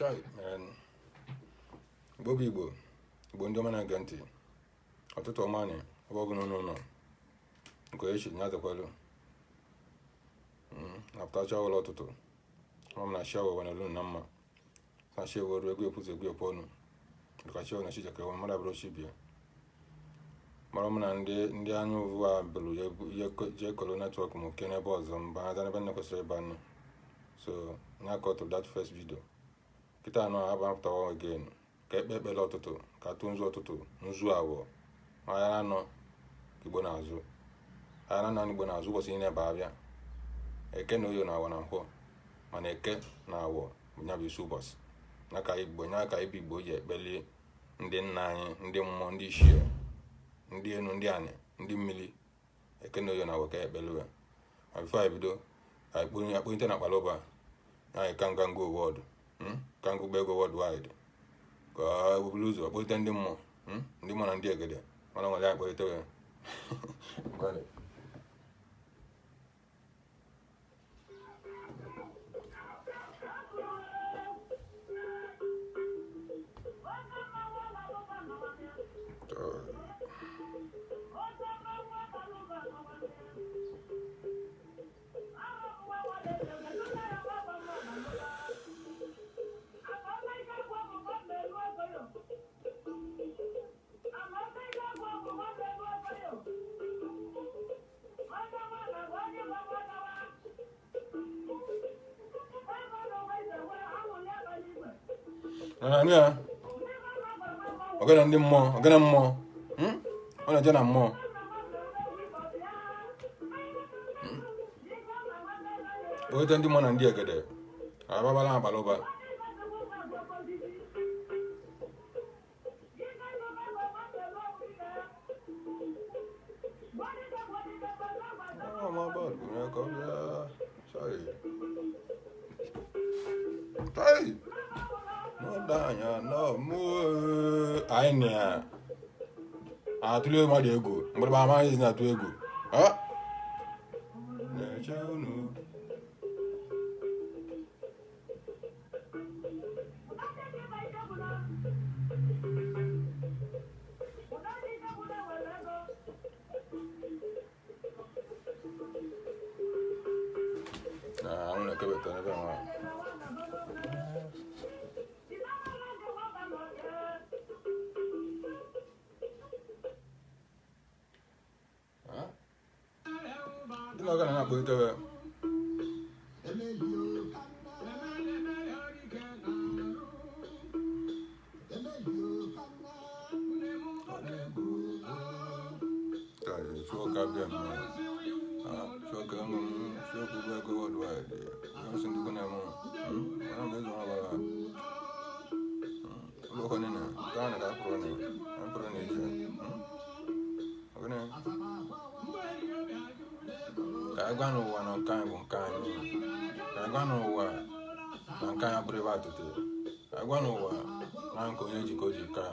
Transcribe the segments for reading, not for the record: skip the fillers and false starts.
Chai, man. Igbo bụ Igbo, Igbo ndị ọma na-ege ntị. Ụtụtụ ọma nị, ebe ọ bụla unu nọ. Nke onye chiri na-azakwalụ. Apụtacha ụlọ ụtụtụ. Ama m na chi awọ na elu na mma. Na chi eweru ego ekwuzi egwu ekwe ọnụ. Dịka chi na chi jakere mmadụ abụrụ chi bịa. Mara m na ndị anya ụvụ a bụrụ ihe jee kolo network m ke n'ebe ọzọ mba aza n'ebe nne kwesịrị ịba nne. So nya kọtụrụ that first video. Kịta anọ aba apụtawa again ka ekpe ekpere ụtụtụ ka atụ nzu ụtụtụ nzu awọ ahịa anọ Igbo na-azụ ahịa anọ Igbo na-azụ ụbọchị niile bụ abịa eke na oye na awọ na nkwọ mana eke na awọ bụ nya bụ isi ụbọchị nya ka Igbo nya ka ibe Igbo ji ekpeli ndị nna anyị ndị mmụọ ndị ichie ndị enu ndị anị ndị mmiri eke na oye na awọ ka ekpeliwe ma before anyị bido anyị kponye akponyite na akpalụba anyị kanga ngo world kanga ụgbọ ego worldwide ka o buru ụzọ kpọlite ndị mmụọ ndị mmụọ na ndị egede mana nwere ya kpọlite ya. Ya ogene ndị mmụọ ogene mmụọ ọ na-eje na mmụọ. Kpọlite ndị mmụọ na ndị egede ababala akpalụba. Oh my God, sorry. Sorry. Anyị na-atụle mmadụ egwu mgbe amaghịzi na-atụ egwu na-eche unu. Anwụ na-ekebata n'ebe nwa. Ndị na-aga na na-akpọlitewe. Ka anyị gwa n'ụwa na nke anyị bụ nke anyị, ka anyị gwa n'ụwa na nke anyị abụrụ ebe atụtụ, ka anyị gwa n'ụwa na nke onye ji ka o ji ka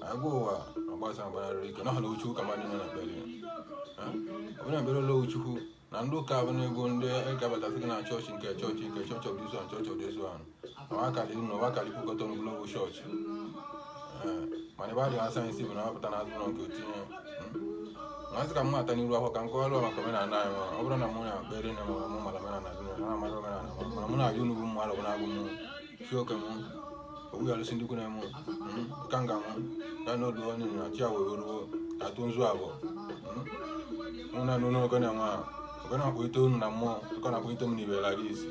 anyị gwa ụwa na ọgbasa agbanarịrị ike na ọhala Chukwu ka mmadụ nọ na ekpere ọ bụrụ ekpere ụlọ Chukwu na ndị ụka bụ na-ego ndị gabatasị gị na chọọchị nke chọọchị nke church of this one, church of this one, ọwakali na ọwakali kwukọta n'ụlọ chọọchị. Mana ebe a dị na sayensị bụ na ọ pụta n'azụ ụlọ nke otinye na sị ka m ata n'iru akwụkwọ ka m kọwara maka omenala anyị. Ma ọ bụrụ na mụ na ekpere na mụ mara omenala dị na amara omenala, mana mụ na-ajụ unu bụ mmụ alụ na agụ mụ chi oke mụ ogbu ya alụsị ndị ikwu na mụ ka nga mụ ya na odu onye na chi awa ruo ka atụ nzu abụọ mụ na nụ n'oge na nwa oge na-akpọ unu na mmụọ nke na-akpọ ite m n'ibe like this.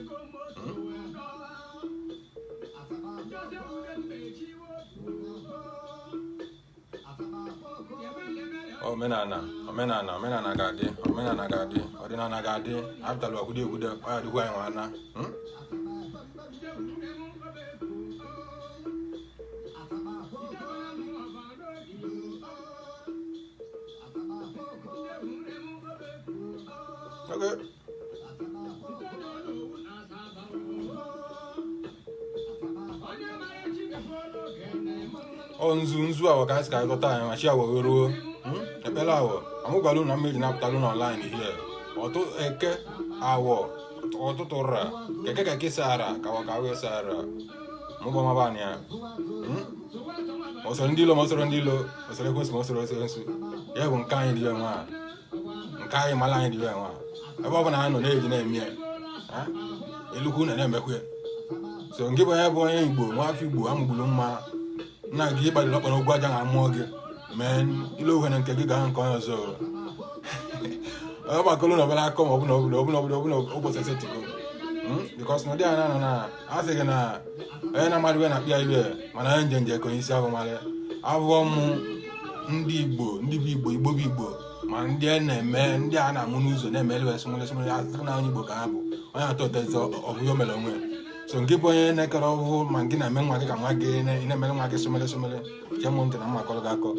Omenala, omenala, omenala ga-adị, omenala ga-adị, ọdịnala ga-adị. Apụtala ọkwude ekwude ọ ya dịkwa anyị nwana. Okay. Ọ nzu nzu awọ ka anyị sị ka anyị ghọta anyị ma chi awọ ruo ekpere awọ amụgwalụ na mmeji na-apụtalụ n'online here ọtụ eke awọ ọtụtụ ra keke ka eke sara ka awọ ka awọ sara. Mụ gbama ya. Ma ọsọrọ ndị ilo, ma ọsọrọ ndị ilo, ọsọrọ ekwensu, ma ọsọrọ ekwensu. Ya bụ nke anyị dị nwa. Nke anyị mara anyị dị nwa. Ebe ọ bụla anyị nọ na-eji na-eme ya. Elukwu na na-emekwa ya. So nke bụ onye bụ onye Igbo, nwa afọ Igbo amụgburu mma. Nna gị ịgbalịrị ọkpara ụgwọ aja na-amụọ gị. Mee ile ohe na nke gị gaa nke onye ọzọ. Ọ gbakọrọ na ọbụla akọ ma ọ bụ na ọ bụ na ọ bụ na ọ bụ na ụbọchị esetigo. Because na ụdị a na-anọ na a sị gị na onye na-amadụ iwe na-akpịa iwe, mana onye nje nje ka onye isi abụ mara avụọ mụ ndị Igbo, ndị bụ Igbo, Igbo bụ Igbo, ma ndị a na-eme, ndị a na-amụ n'ụzọ na-emere esomere esomere asị na onye Igbo ka ha bụ onye atọ ụtọ ọbụghị o mere onwe ya. So nke bụ onye na-ekere ọhụụ ma gị na-eme nwa gị ka nwa gị na-emere nwa gị somere somere jee mụ ntị na mma akọrọ gị akọ.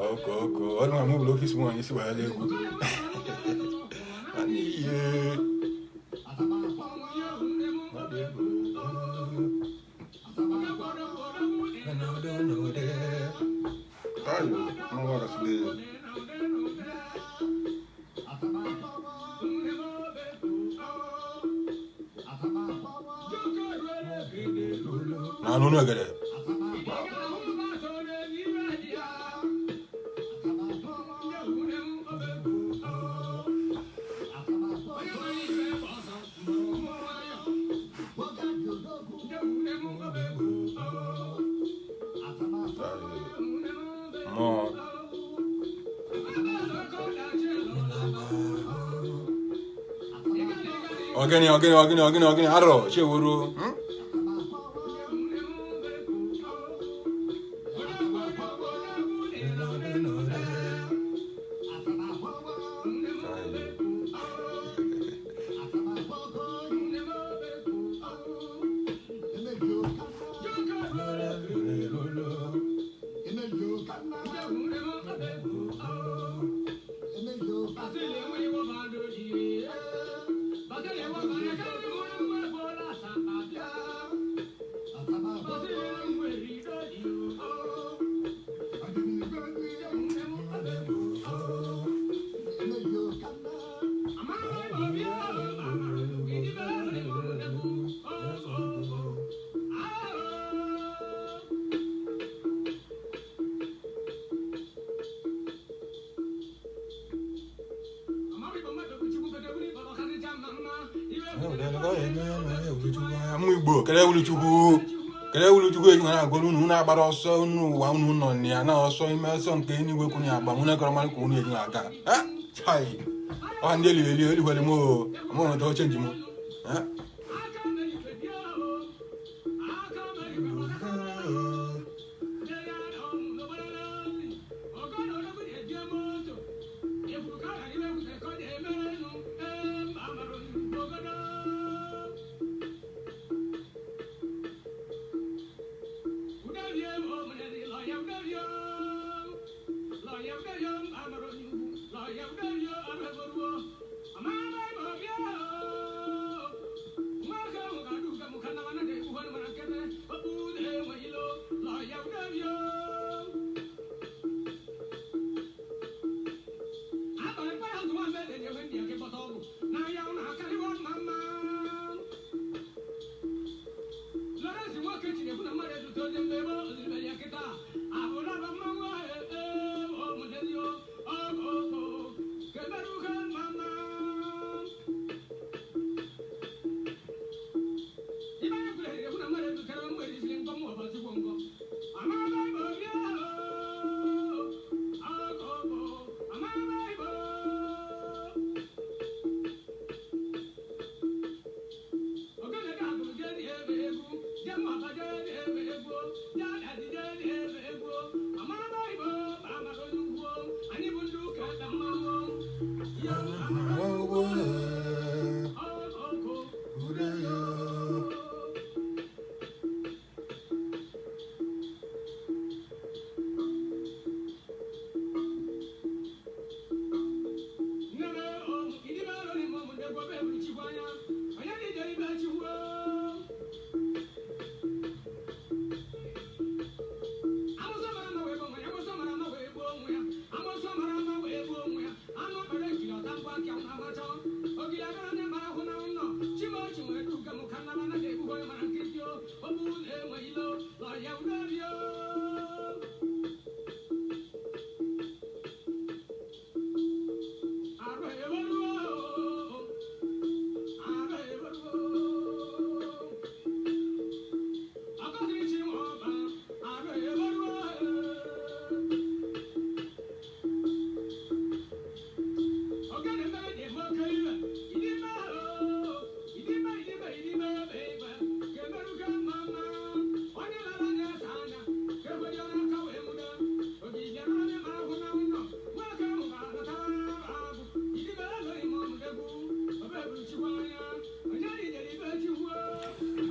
Oko oko ọdụ ma mụ bụrụ ofisi mụ onye isi gbara egwu. Ihe. Ayo, mụ gwara sile. Na anụ egede. Mmụọ. Ogene ogene ogene ogene ogene arọ chewuru. Ụmụ Igbo kere wuluchukwu, kere wuluchukwu eji nwere agwara unu, unu agbara ọsọ unu ụwa unu nọ na ya na ọsọ ime ọsọ nke eluigwe kwunu agba mụ na-ekọrọ mmadụ ka unu eji na-aga. Chai, ọ ndị eliri eli elikwere m o mụ nweta oche njem.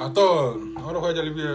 Atọ ọrụ kwa jali bie.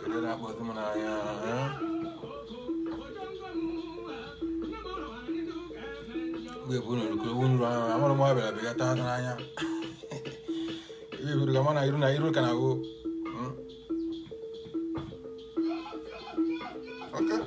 Kedu na-akpọzi m n'anya? Mgbe ebu nụrụ ewu nrụ anya, amara m abịara bịa taa n'anya. Ebe eburu ka mana iru na iru ka na-agụ. Okay.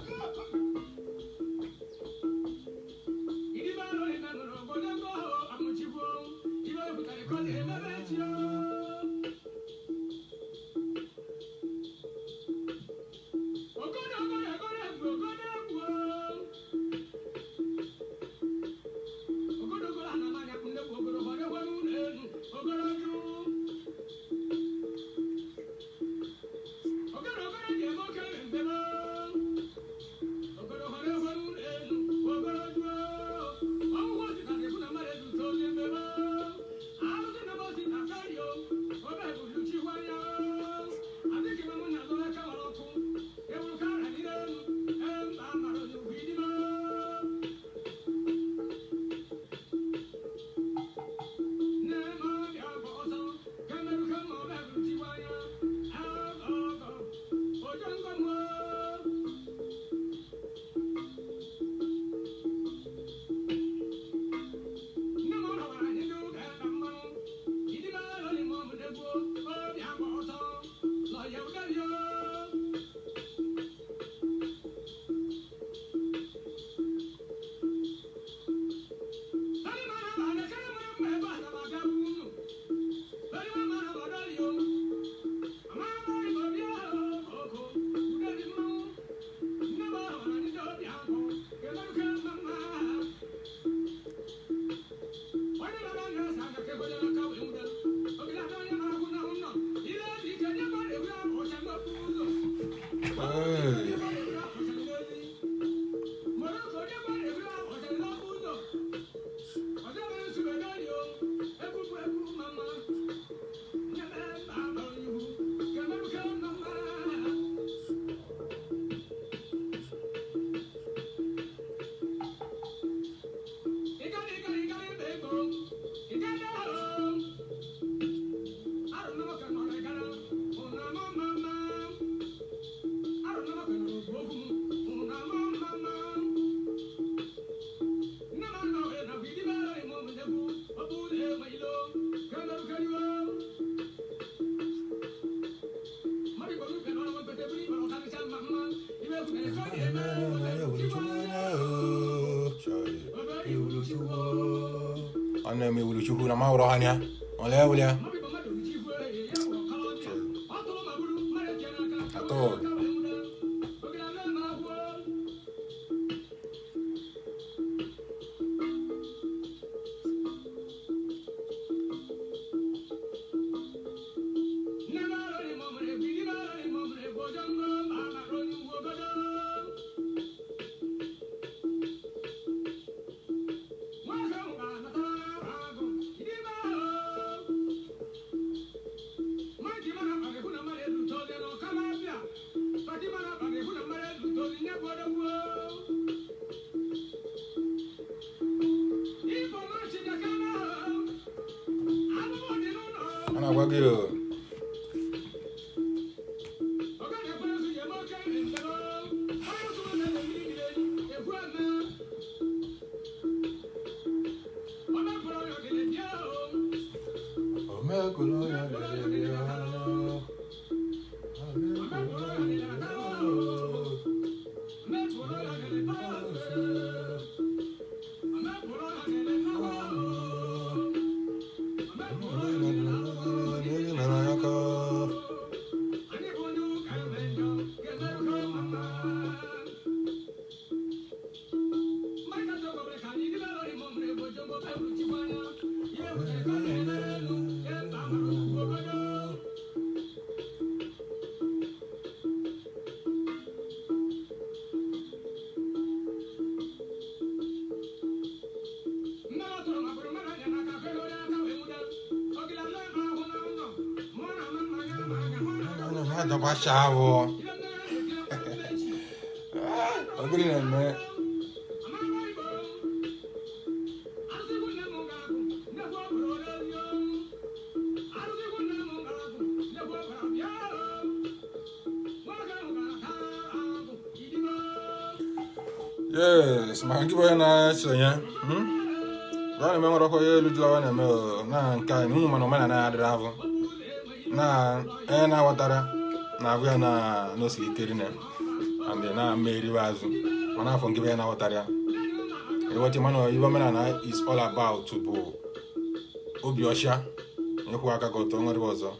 Ana m ewulu Chukwu na ma hụrụ anya ọla ewuli ya at all. Na-agwa gị o. Adọgbacha awụ. Ọ gịnị na-eme? Yes, maka nke bụ onye na-esonye, ya na-eme nwere ọkwa ya elu jụrụ na-eme na nke anyị ụmụ, mana omenala ya adịrị avụ na onye na-aghọtara na abụ ya na n'osiri ike rinne and na mmeriwe azụ. Mana afọ nke bụ ya na-aghọtara ya ịghọta, mana ibe omenala is all about bụ obi ọcha na ịkwụ aka gị ọtọ nwere ọzọ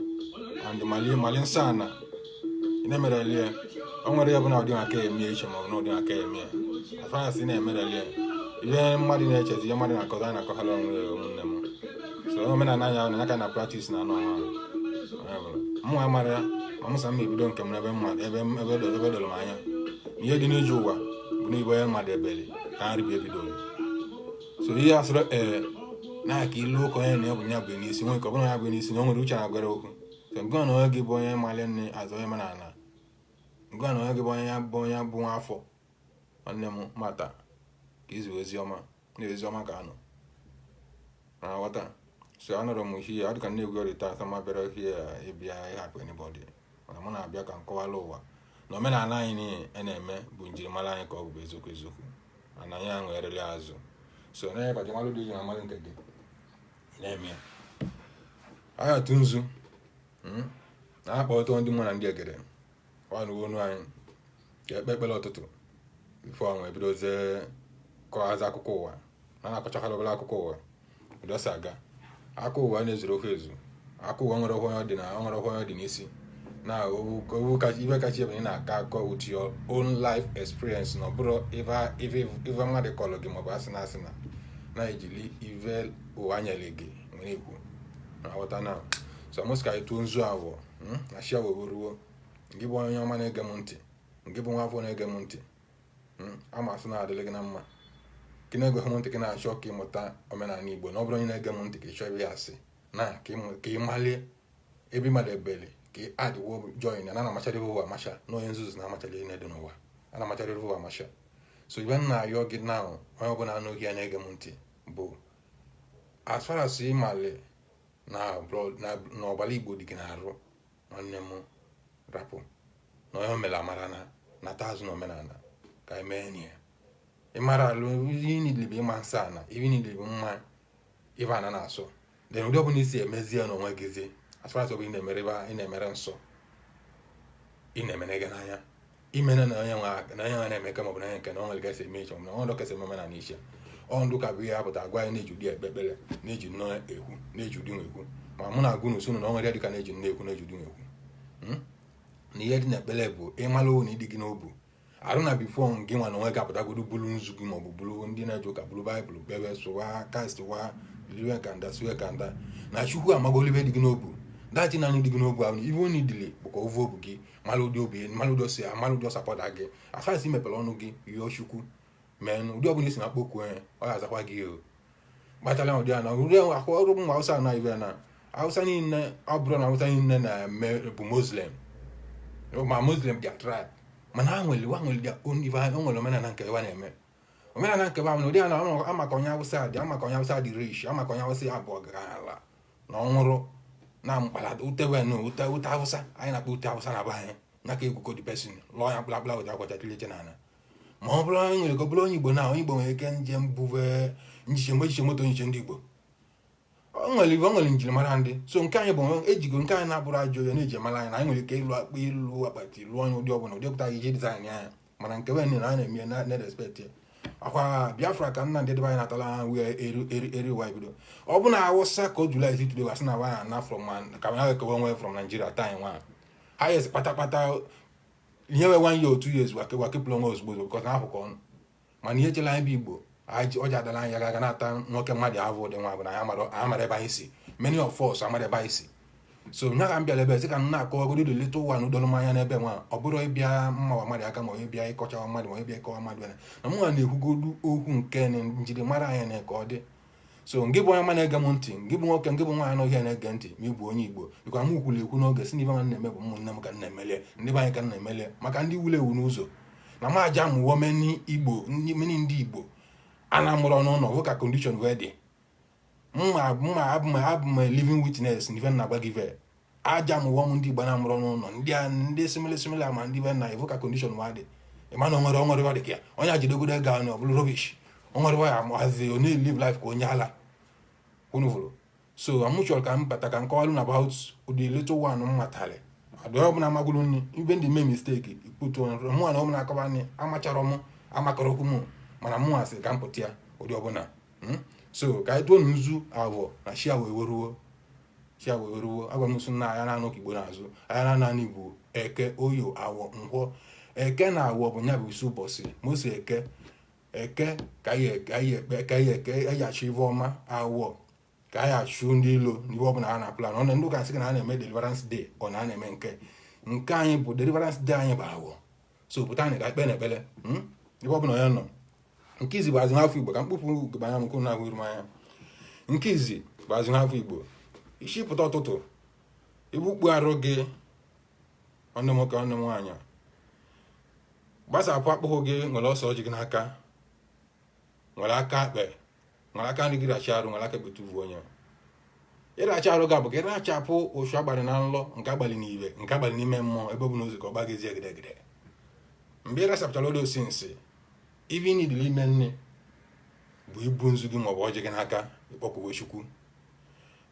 and mali mali nsọ ana ị na-emereli ya. O nwere ya bụ na ọ dị aka eme iche ma ọ bụ na ọ dị aka eme ya. As far as ị na-emereli ya, ihe mmadụ na-echezi, ihe mmadụ na-akọta, anyị na-akọghara onwe ya. Ụmụnne m, so omenala ya na ya ka na practice na anụ ọnwa mụ amara ya. Ma mụsa m ebido nke m n'ebe mmadụ ebe ebe ebe doro m anya na ihe dị n'ije ụwa bụ na ibe onye mmadụ ebeli ka nri bụ ebidoro. So ihe asịrị ee na ka ilu ụka onye na ya bụ ya bụ n'isi nwe nke ọ bụla ya bụ n'isi na o nwere uche na-agwara okwu. So nke na onye gị bụ onye mali nne azụ onye mana ana nke na onye gị bụ onye ya bụ onye bụ nwa afọ nwanne m mata ka izu ozi ọma na ozi ọma ka anọ na ghọta. So anọrọ m hie ọ dịka nne-egwu ọrịa taa ma bịara hie ịbịa ịhapụ anybody, mana mụ na-abịa ka nkọwala ụwa na omenala anyị niile na-eme bụ njirimara anyị ka ọ bụ eziokwu eziokwu mana anyị aṅụrịrị azụ. So na ya kacha malụ dị iji na amalụ nke gị na-eme ya. Anyị atụ nzu na-akpọ ọtọ ndị mmụọ na ndị egede ọnụ onu anyị ka ekpe ekpere ụtụtụ before ọ ebidozie kọwazi akụkọ ụwa na na-akọchakwara obere akụkọ ụwa ụdọsi aga. Akụ ụwa na-ezuru okwu ezu, akụ ụwa nwere onye ọ dị na ọ nwere onye ọ dị n'isi na owu kacha ibe kacha ebe ị na-akọ akọ with your own life experience, na ọ bụrụ ife mmadụ kọrọ gị maọbụ asị na asị na na-ejili ife ụwa nyere gị nwere ekwu na ghọta na. So mụ sị ka anyị tụọ nzu awọ na shi awọ ruo. Gị bụ onye ọma na-ege m ntị, nke bụ nwa afọ na-ege m ntị, ama asị na-adịrị gị na mma. Gị na-ege m ntị, gị na-achọ ka ịmụta omenala Igbo, na ọ bụrụ onye na-ege m ntị ka ị chọọ ebe ya asị na ka ị malie ebe mmadụ ebele ka ị adịwo join na na-amachara ụwa amacha na onye nzuzu na-amachara ihe dị n'ụwa a na-amachara ụwa amacha. So ibe m na-ayọ gị na onye ọbụla anụghị ya na-ege m ntị bụ, as far as ịmali na ọgbara Igbo dị gị na-arụ, nwanne m, rapụ na onye o mere amara na nata azụ na omenala ka anyị mee ya. Ịmara alụ ihe niile bụ ịma nsọ ana, ihe niile bụ mma ibe ana na-asọ. Then ụdị ọbụla isi emezi ya n'onwe gịzi, as far as ọ bụ ị na-emere ebe ị na-emere nsọ, ị na-emere gị n'anya imene na onye nwe na-eme ka maọbụ na onye nke na o nwere kasị eme iche maọbụ na onwere kasị eme omenala iche ọ ndụ ka bụ ihe apụta agwa anyị na-eji ụdị ekpe ekpere, na-eji nnọọ ekwu, na-eji ụdị nwe ekwu. Ma mụ na-agụ n'usu na o nwere dịka na-eji nnọọ ekwu, na-eji ụdị nwe ekwu na ihe dị n'ekpere bụ ịmara na ịdị gị n'obu arụ na before gị nwa na onwe gị apụtagodo bulu nzu gị maọbụ bulu ndị na-eje ụka bulu Baịbụl kpebe sụwa kastwa liwe kanda siwe kanda na Chukwu amagolo ibe dị gị n'obu dachi na dị gị n'obu ahụ. Ibe onye idili bụ ka ovu obu gị mara ụdị obi, mara ụdị osi, mara ụdị ọsapọda gị. As mepere ọnụ gị yọọ Chukwu mee ụdị ọbụla isi na akpọkwu onye ọ ya azakwa gị o kpatara ụdị a na ụdị akwa ọrụ ụmụ Hausa na ibe na Hausa niile. Ọ bụrụ na Hausa niile na-eme bụ Muslim, ma Muslim their tribe, mana ha nwere ha nwere their own ife ha nwere omenala nke ha na-eme, omenala nke ha nwere ụdị a na ama ka onye Hausa dị, ama ka onye Hausa dị rich, ama ka onye Hausa ya bụ ọgaranya na ọ nwụrụ. Na mkpala ute wenu ute, ute Awụsa anyị na-akpọ ute Awụsa na be anyị na ka egwuko the person lụọ ya mkpụrụ akpụla weta akwacha tileche n'ala. Ma ọ bụrụ onye nwere ka ọ bụrụ onye Igbo, na onye Igbo nwere ike njem buve njiche mgbe ejiche moto njiche ndị Igbo. O nwere ibe, o nwere njirimara ndị so. Nke anyị bụ ejigo nke anyị na-abụrụ ajọ ya na-eji mara anyị na anyị nwere ike ịlụ akpa, ịlụ akpati, lụọ onye ụdị ọbụla, ụdị pụtara iji design ya. Mana nke we na a na-eme na respect ya akwa Biafra ka Nnamdị debe anyị natala ha wee eru eru eru ụwa bido. Ọ bụ na Awụsa ka o July today wasị na wa na from ka na ekewa onwe from Nigeria taa anyị nwa highest kpatakpata ihe wee 1 year or 2 years wakepụrụ onwe ozugbo ozugbo, because na ahụkọ ọnụ. Mana ihe chere anyị bụ Igbo ọja adala anyị aga na-ata nwoke mmadụ ahụ dị nwa bụ na anyị amara ebe anyị si. Many of us amara ebe anyị si. So nya ka m bịara ebe sị ka m na-akọwagodo the little one dọrọ m anya n'ebe nwa. Ọ bụrụ ịbịa mmawa mmadụ aka, ma ịbịa ịkọchawa mmadụ, ma ịbịa ịkọwa mmadụ, na mụnwa na-ekwugodu okwu nke njirimara anyị na ka ọ dị. So ngị bụ onye ma na-ege m ntị, ngị bụ nwoke, ngị bụ nwaanyị n'ohịa na-ege ntị, ma ị bụ onye Igbo, bikwa m kwuru ekwu n'oge si na ibe nwanne na-eme bụ ụmụnne m ka m na-emelie, ndị be anyị ka m na-emelie, maka ndị wuru ewu n'ụzọ na m aja mụwo many Igbo, many ndị Igbo a na-amụrụ n'ụlọ hụ ka condition wee dị mma mma. Abụ m living witness na ife na-agba gị ve aja mụwo m ndị Igbo na-amụrụ n'ụlọ, ndị a ndị simili simili ama ndị be na ịfụ ka condition wa dị. Ịma na onwere onwere ọ dị ka ya onye ajidegodo ego ahụ, ọ bụrụ rubbish. Onwere ya hazi ọ na-live life ka onye ala unu fụrụ. So m chọrọ ka m bata ka m kọwalụ na about the little one m matara adị. Ọbụla amagwuru nri ibe ndị mee mistake ikputu mụ na ọbụla akọba nri amachọrọ m amakọrọ okwu m, mana mụ asị ka m pụta ya ụdị ọbụla. So ka anyị tụọ nzu avọ na chi wee weruo, chi wee weruo. Agwa m nso na anya na-anụ ka Igbo na-azụ anya na naanị Igbo Eke, Oyo, Awọ, Nkwọ. Eke na Awọ bụ ya bụ isi ụbọchị mosi Eke. Eke ka anyị ekpe, ka anyị eke anyị achọ ive ọma. Awọ ka anyị achụ ndị ilo n'ihe ọbụla ha na plan. Ọ na ndị ụka sị na a na-eme deliverance day, ọ na a na-eme nke anyị bụ deliverance day anyị bụ Awọ. So pụta anyị ka ekpe na ekpere ebe ọbụla onye nọ. Nke izi bụ azụ n'afọ Igbo ka mkpụpụ ugegbe anya m kwuru na-ahụ iru m anya. Nke izi bụ azụ n'afọ Igbo. Isi pụta ụtụtụ, ibukpu arụ gị, nwanne m nwoke, nwanne m nwaanyị, gbasapụ akpụkpọ gị, nwere ọsọ ọjị gị n'aka, nwere aka akpe, nwere aka nri gị rachi arụ, nwere aka ekpe tuvuo onye ịracha arụ gị bụ ka ịrachapụ ụchụ abalị na nlọ, nke abalị n'ibe, nke abalị n'ime mmụọ, ebe ọ bụ na ozu ka ọ gbagezie egedegede. Mgbe ị rasapụtara odo osi nsị ibe ị ime nne bụ ibu nzu gị maọbụ ọjị gị n'aka, ịkpọkwuwe Chukwu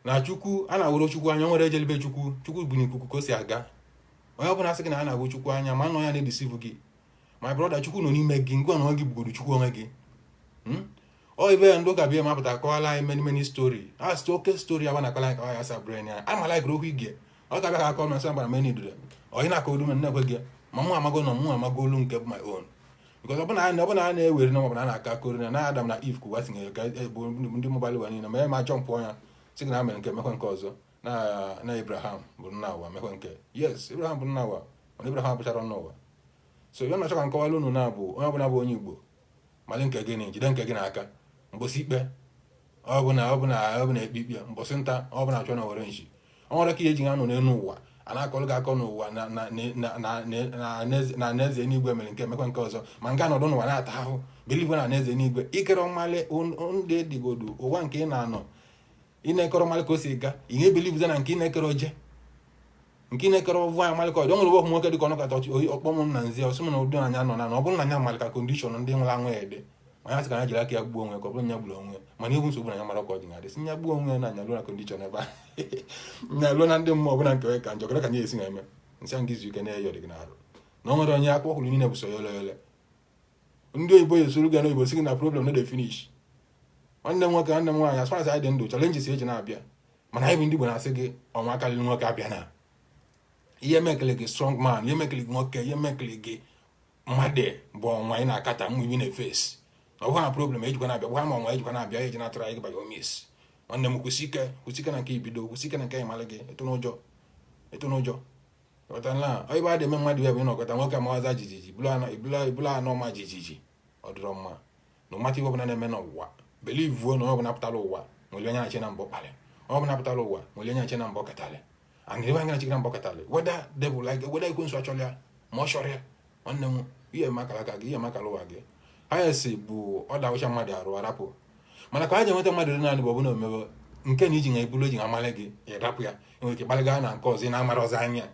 na Chukwu a na-awụrụ Chukwu anya. Nwere ejelibe Chukwu. Chukwu bụ n'ikuku ka o si aga. Onye ọbụla sị gị na a na-awụ Chukwu anya, ma nọ ya na-edeceive gị, my brother. Chukwu nọ n'ime gị. Ngwa na onwe gị bụgoro Chukwu onwe gị. Ọ ibe ya ndị ụka bịa mapụta kọwala anyị many many story a sị oke story agba na-akọla anyị ka ọ ya sa brain ya ama like okwu ige ọ ga-abịa ka akọ masị gbara many dure onye na-akọ olu m na-ekwe gị. Ma mụ amago na mụ amago olu nke bụ my own, because ọbụna a na-ewere na ọbụna a na-akọ akọrọ na Adam na Eve kwuwa tinyere ka bụ ndị mobile ụwa niile ma ya ma jump ya sị gị na mere nke mekwe nke ọzọ na Abraham bụ nna ụwa mekwe nke. Yes, Abraham bụ nna ụwa, mana Abraham abụchara nna ụwa. So ya na-achọ ka nkọwala unu na-abụ onye ọbụla bụ onye Igbo mali nke gị, jide nke gị n'aka. Mbosi ikpe ọbụna ọbụna ọbụna ekpe ikpe mbọsị nta ọbụna achọ na were nshi ọ nwere ka ihe eji anọ n'elu ụwa a na-akọrọ gị akọ n'ụwa na anaeze n'igwe mere nke emekwa nke ọzọ, ma nke anọdụ n'ụwa na-ata ahụ. Believe na anaeze n'igwe ikere ọmalị ndị dịgodu ụwa nke ị na-anọ ị na-ekọrọ mmalị ka o si ga. Ị na-ebelieve na nke ị na-ekere oje, nke ị na-ekere ọvụ anya malị ka ọ dị. O nwere ụbọchị nwoke dịka ọnọkọta ọkpọ m na nzi ọsị m na ụdị anya nọ na ọ bụrụ na anya malị ka condition ndị nwụrụ anwụ ya ede, ma ya sị ka anya jiri aka ya gbuo onwe, ka ọ bụrụ nya gburu onwe. Mana ihu nsogbu na ya mara ka ọ dị na adị sị nya gbuo onwe ya na anya ruo na condition ebe a nya ruo na ndị mmụọ ọbụla nke ka njọ ka nya esi na-eme nsị a nke izu ike na-eyi ọdị gị n'arụ na o nwere onye akwụkwọ kwuru niile bụ so yole yole. Ndị oyibo esoro gị n'oyibo sị gị na problem no dey finish. Nwanne m nwoke, nwanne m nwaanyị, as far as anyị dị ndụ, challenges eji na-abịa. Mana anyị bụ ndị Igbo na-asị gị ọnwa karịrị nwoke abịa na ihe mekele gị strong man, ihe mekele gị nwoke, ihe mekele gị mmadụ bụ ọnwa ị na-akata mmụ ibi na-efesi. Ọ bụghị na problem ejikwa na-abịa, bụghị ma ọnwa ejikwa na-abịa eji na-atụrụ anyị gị banye omis. Nwanne m, kwụsị ike, kwụsị ike na nke ibido, kwụsị ike na nke ịmalị gị eto n'ụjọ, eto n'ụjọ. Ghọtala ebe a dị eme mmadụ ya bụ ịnọkọta nwoke amawaza jijiji ibulu anọ ma jijiji. Ọ dịrọ mma na ụmata ihe ọbụla na-eme n'ụwa. Believuo na onye ọbụla pụtara ụwa nwere onye na-achị na mbọ kpalị, onye ọbụla pụtara ụwa nwere onye na-achị na mbọ katalị. And ebe anyị na-achị na mbọ katalị, whether devil like, whether ekwensu achọrọ ya ma ọ chọrọ ya, nwanne m, ihe makara aka gị, ihe makara ụwa gị anya si bụ ọ dawụcha mmadụ arụ arapụ. Mana ka a ji enweta mmadụ dị naanị bụ ọbụna omebe Nke na iji na ebulu eji amalị gị, ịrapụ ya, enwere ike gbalịga na nke ọzọ ị na-amara ọzọ anya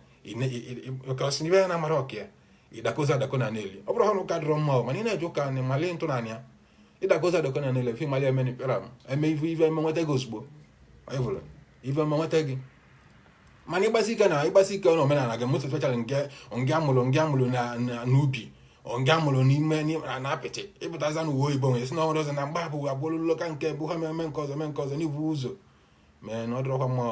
ọsị ibe ya na-amara ọka ya, ịdakozi adako na n'eli. Ọ bụrụ ha na ụka dịrọ mma, mana ị na-eje ụka na mali ntụ na anya ịdakozi adako na n'eli efe mali eme pịara eme ife ife eme nweta gị ozugbo, ịvụrụ ife eme nweta gị. Mana ịgbasi ike na ịgbasi ike na omenala gị, most especially nke nke amụrụ n'ubi, nke amụrụ n'ime na apịtị, ịpụtaza n'uwe oyibo nwere si na ọhụrụ ọzọ na mgbe abụ abụrụ ka nke bụ ha eme nke ọzọ, mee nke ọzọ n'ibu ụzọ mee na ọ dịrọkwa mma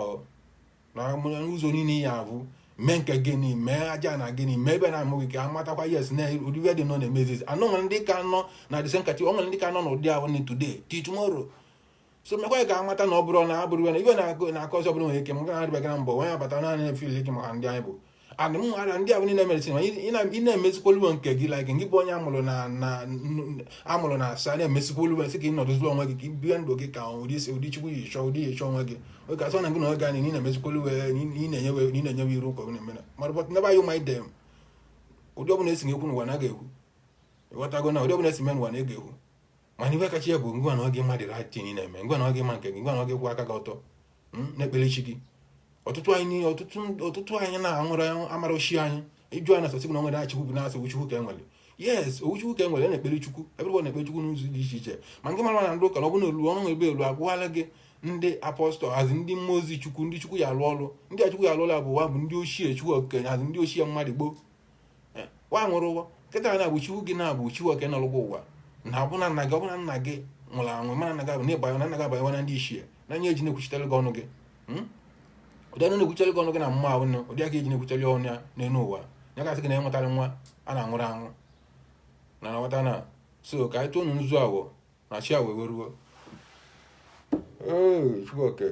na ụzọ niile ya abụ mee nke gịnị, mee aja na gịnị, mee ebe na-amụ gị ka amatakwa. Yes, na ụdị dị nọ na-emezi anọ nwere ndị ka nọ na the same category, ọ nwere ndị ka nọ n'ụdị ahụ ni today till tomorrow. So mekwa ka amata na ọ bụrụ na abụrụ na ibe na-akọ ọzọ bụrụ nwere ike maka na-adịbaga na mbọ onye abata naanị na-efili ike maka ndị anyị bụ and m ara ndị ahụ niile mere sinima. Ị na-emezikwolu nke gị, like gị bụ onye amụrụ na amụrụ na asa, na-emezikwolu sị ka ị nọdụzuru onwe gị, ka ị bie ndụ gị ka ụdị ụdị Chukwu yi chọọ, ụdị yi chọọ onwe gị. Oge asọ na gị na oge anyị ị na-emezikwolu, ị na-enyewe iru nke ọ na-eme na mara. But never you mind them. Ụdị ọbụla esi ekwu n'ụwa na ga-ekwu, ịghọtago, na ụdị ọbụla esi mee n'ụwa na ga-ekwu. Mana ife kacha ya bụ ngwa na oge mma dị right thing ị na-eme, ngwa na oge ma nke gị, ngwa na oge kwụ aka gị ọtọ na-ekpere chi gị. Ọtụtụ anyị, ọtụtụ anyị na-anwụrụ amara oshi anyị ịjụ anyị na sọsị na nwere achịkwu bụ na-asị Chukwu ka e nwere. Yes, owu Chukwu ka e nwere, na-ekpere Chukwu. Everybody na-ekpere Chukwu n'ụzọ dị iche iche. Ma nke mara na ndị ụka na ọ bụrụ na olu ọnụ ebe elu agwụghala gị ndị apọstọl hazi, ndị mmụọ ozi Chukwu, ndị Chukwu ya alụ ọrụ, ndị a Chukwu ya alụ ọrụ bụ wa bụ ndị ochie Chukwu okenye hazi, ndị ochie mmadụ gboo wa nwụrụ ụgwọ nkịta na-abụ Chukwu gị, na-abụ Chukwu oke nọrụgwọ ụwa na ọbụna nna gị, ọbụna nna gị nwụrụ anwụ, mana nna gị abụ na ịbanye na nna gị abanye na ndị ichie na nye eji na-ekwuchitere gị ọnụ gị. Ụdị anụ na-ekwuchitere gị ọnụ gị na mmụọ ahụ, ụdị aka eji na-ekwuchitere ọnụ ya n'elu ụwa ya gasị gị na enwetara nwa a na-anwụrụ anwụ na nghọta na. So ka anyị tụọ nzu awọ na chi awọ eweruo. Ee, Chukwu oke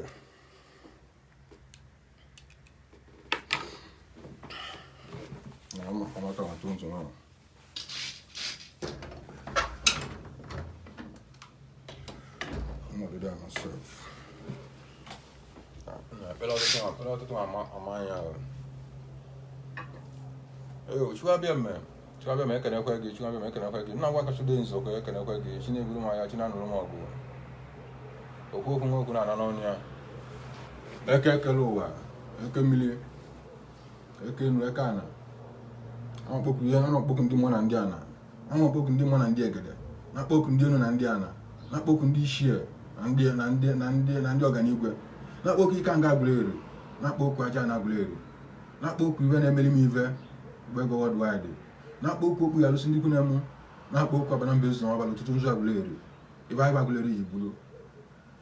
na amaka atụ nzu ahụ. I'm gonna do that myself. Ekpere ọtụtụ ama anya ahụ. Ee, Chukwu abịa mme, Chukwu abịa ma ekenekwe gị, Chukwu abịa ma ekenekwe gị. Nna ngwa kasị dị nzọkọ ekenekwe gị, chi na-eburu m anya, chi na-anụrụ m ọgụ. Okwu okwu nwa okwu na-ana n'ọnụ ya. Eke ekele ụwa, eke mmiri, eke enu, eke ana. Ana ihe, ana akpọkwu ndị mmụọ na ndị ana. Ana akpọkwu ndị mmụọ na ndị egede. Na-akpọkwu ndị enu na ndị ana. Na-akpọkwu ndị ichie na ndị na ndị na ndị na ndị ọganigwe. Na-akpọkwu ike nga agbụrụ eru. Na-akpọkwu aja na agbụrụ eru. Na-akpọkwu ive na-emeli m ive mgbe ego worldwide. Na-akpọkwu okpu ya alụsị ndị ikwu na-emu. Na-akpọkwu abana mba ezu n'abalị ụtụtụ nzu agbụrụ eru. Ibe anyị agbụrụ eru ji buru.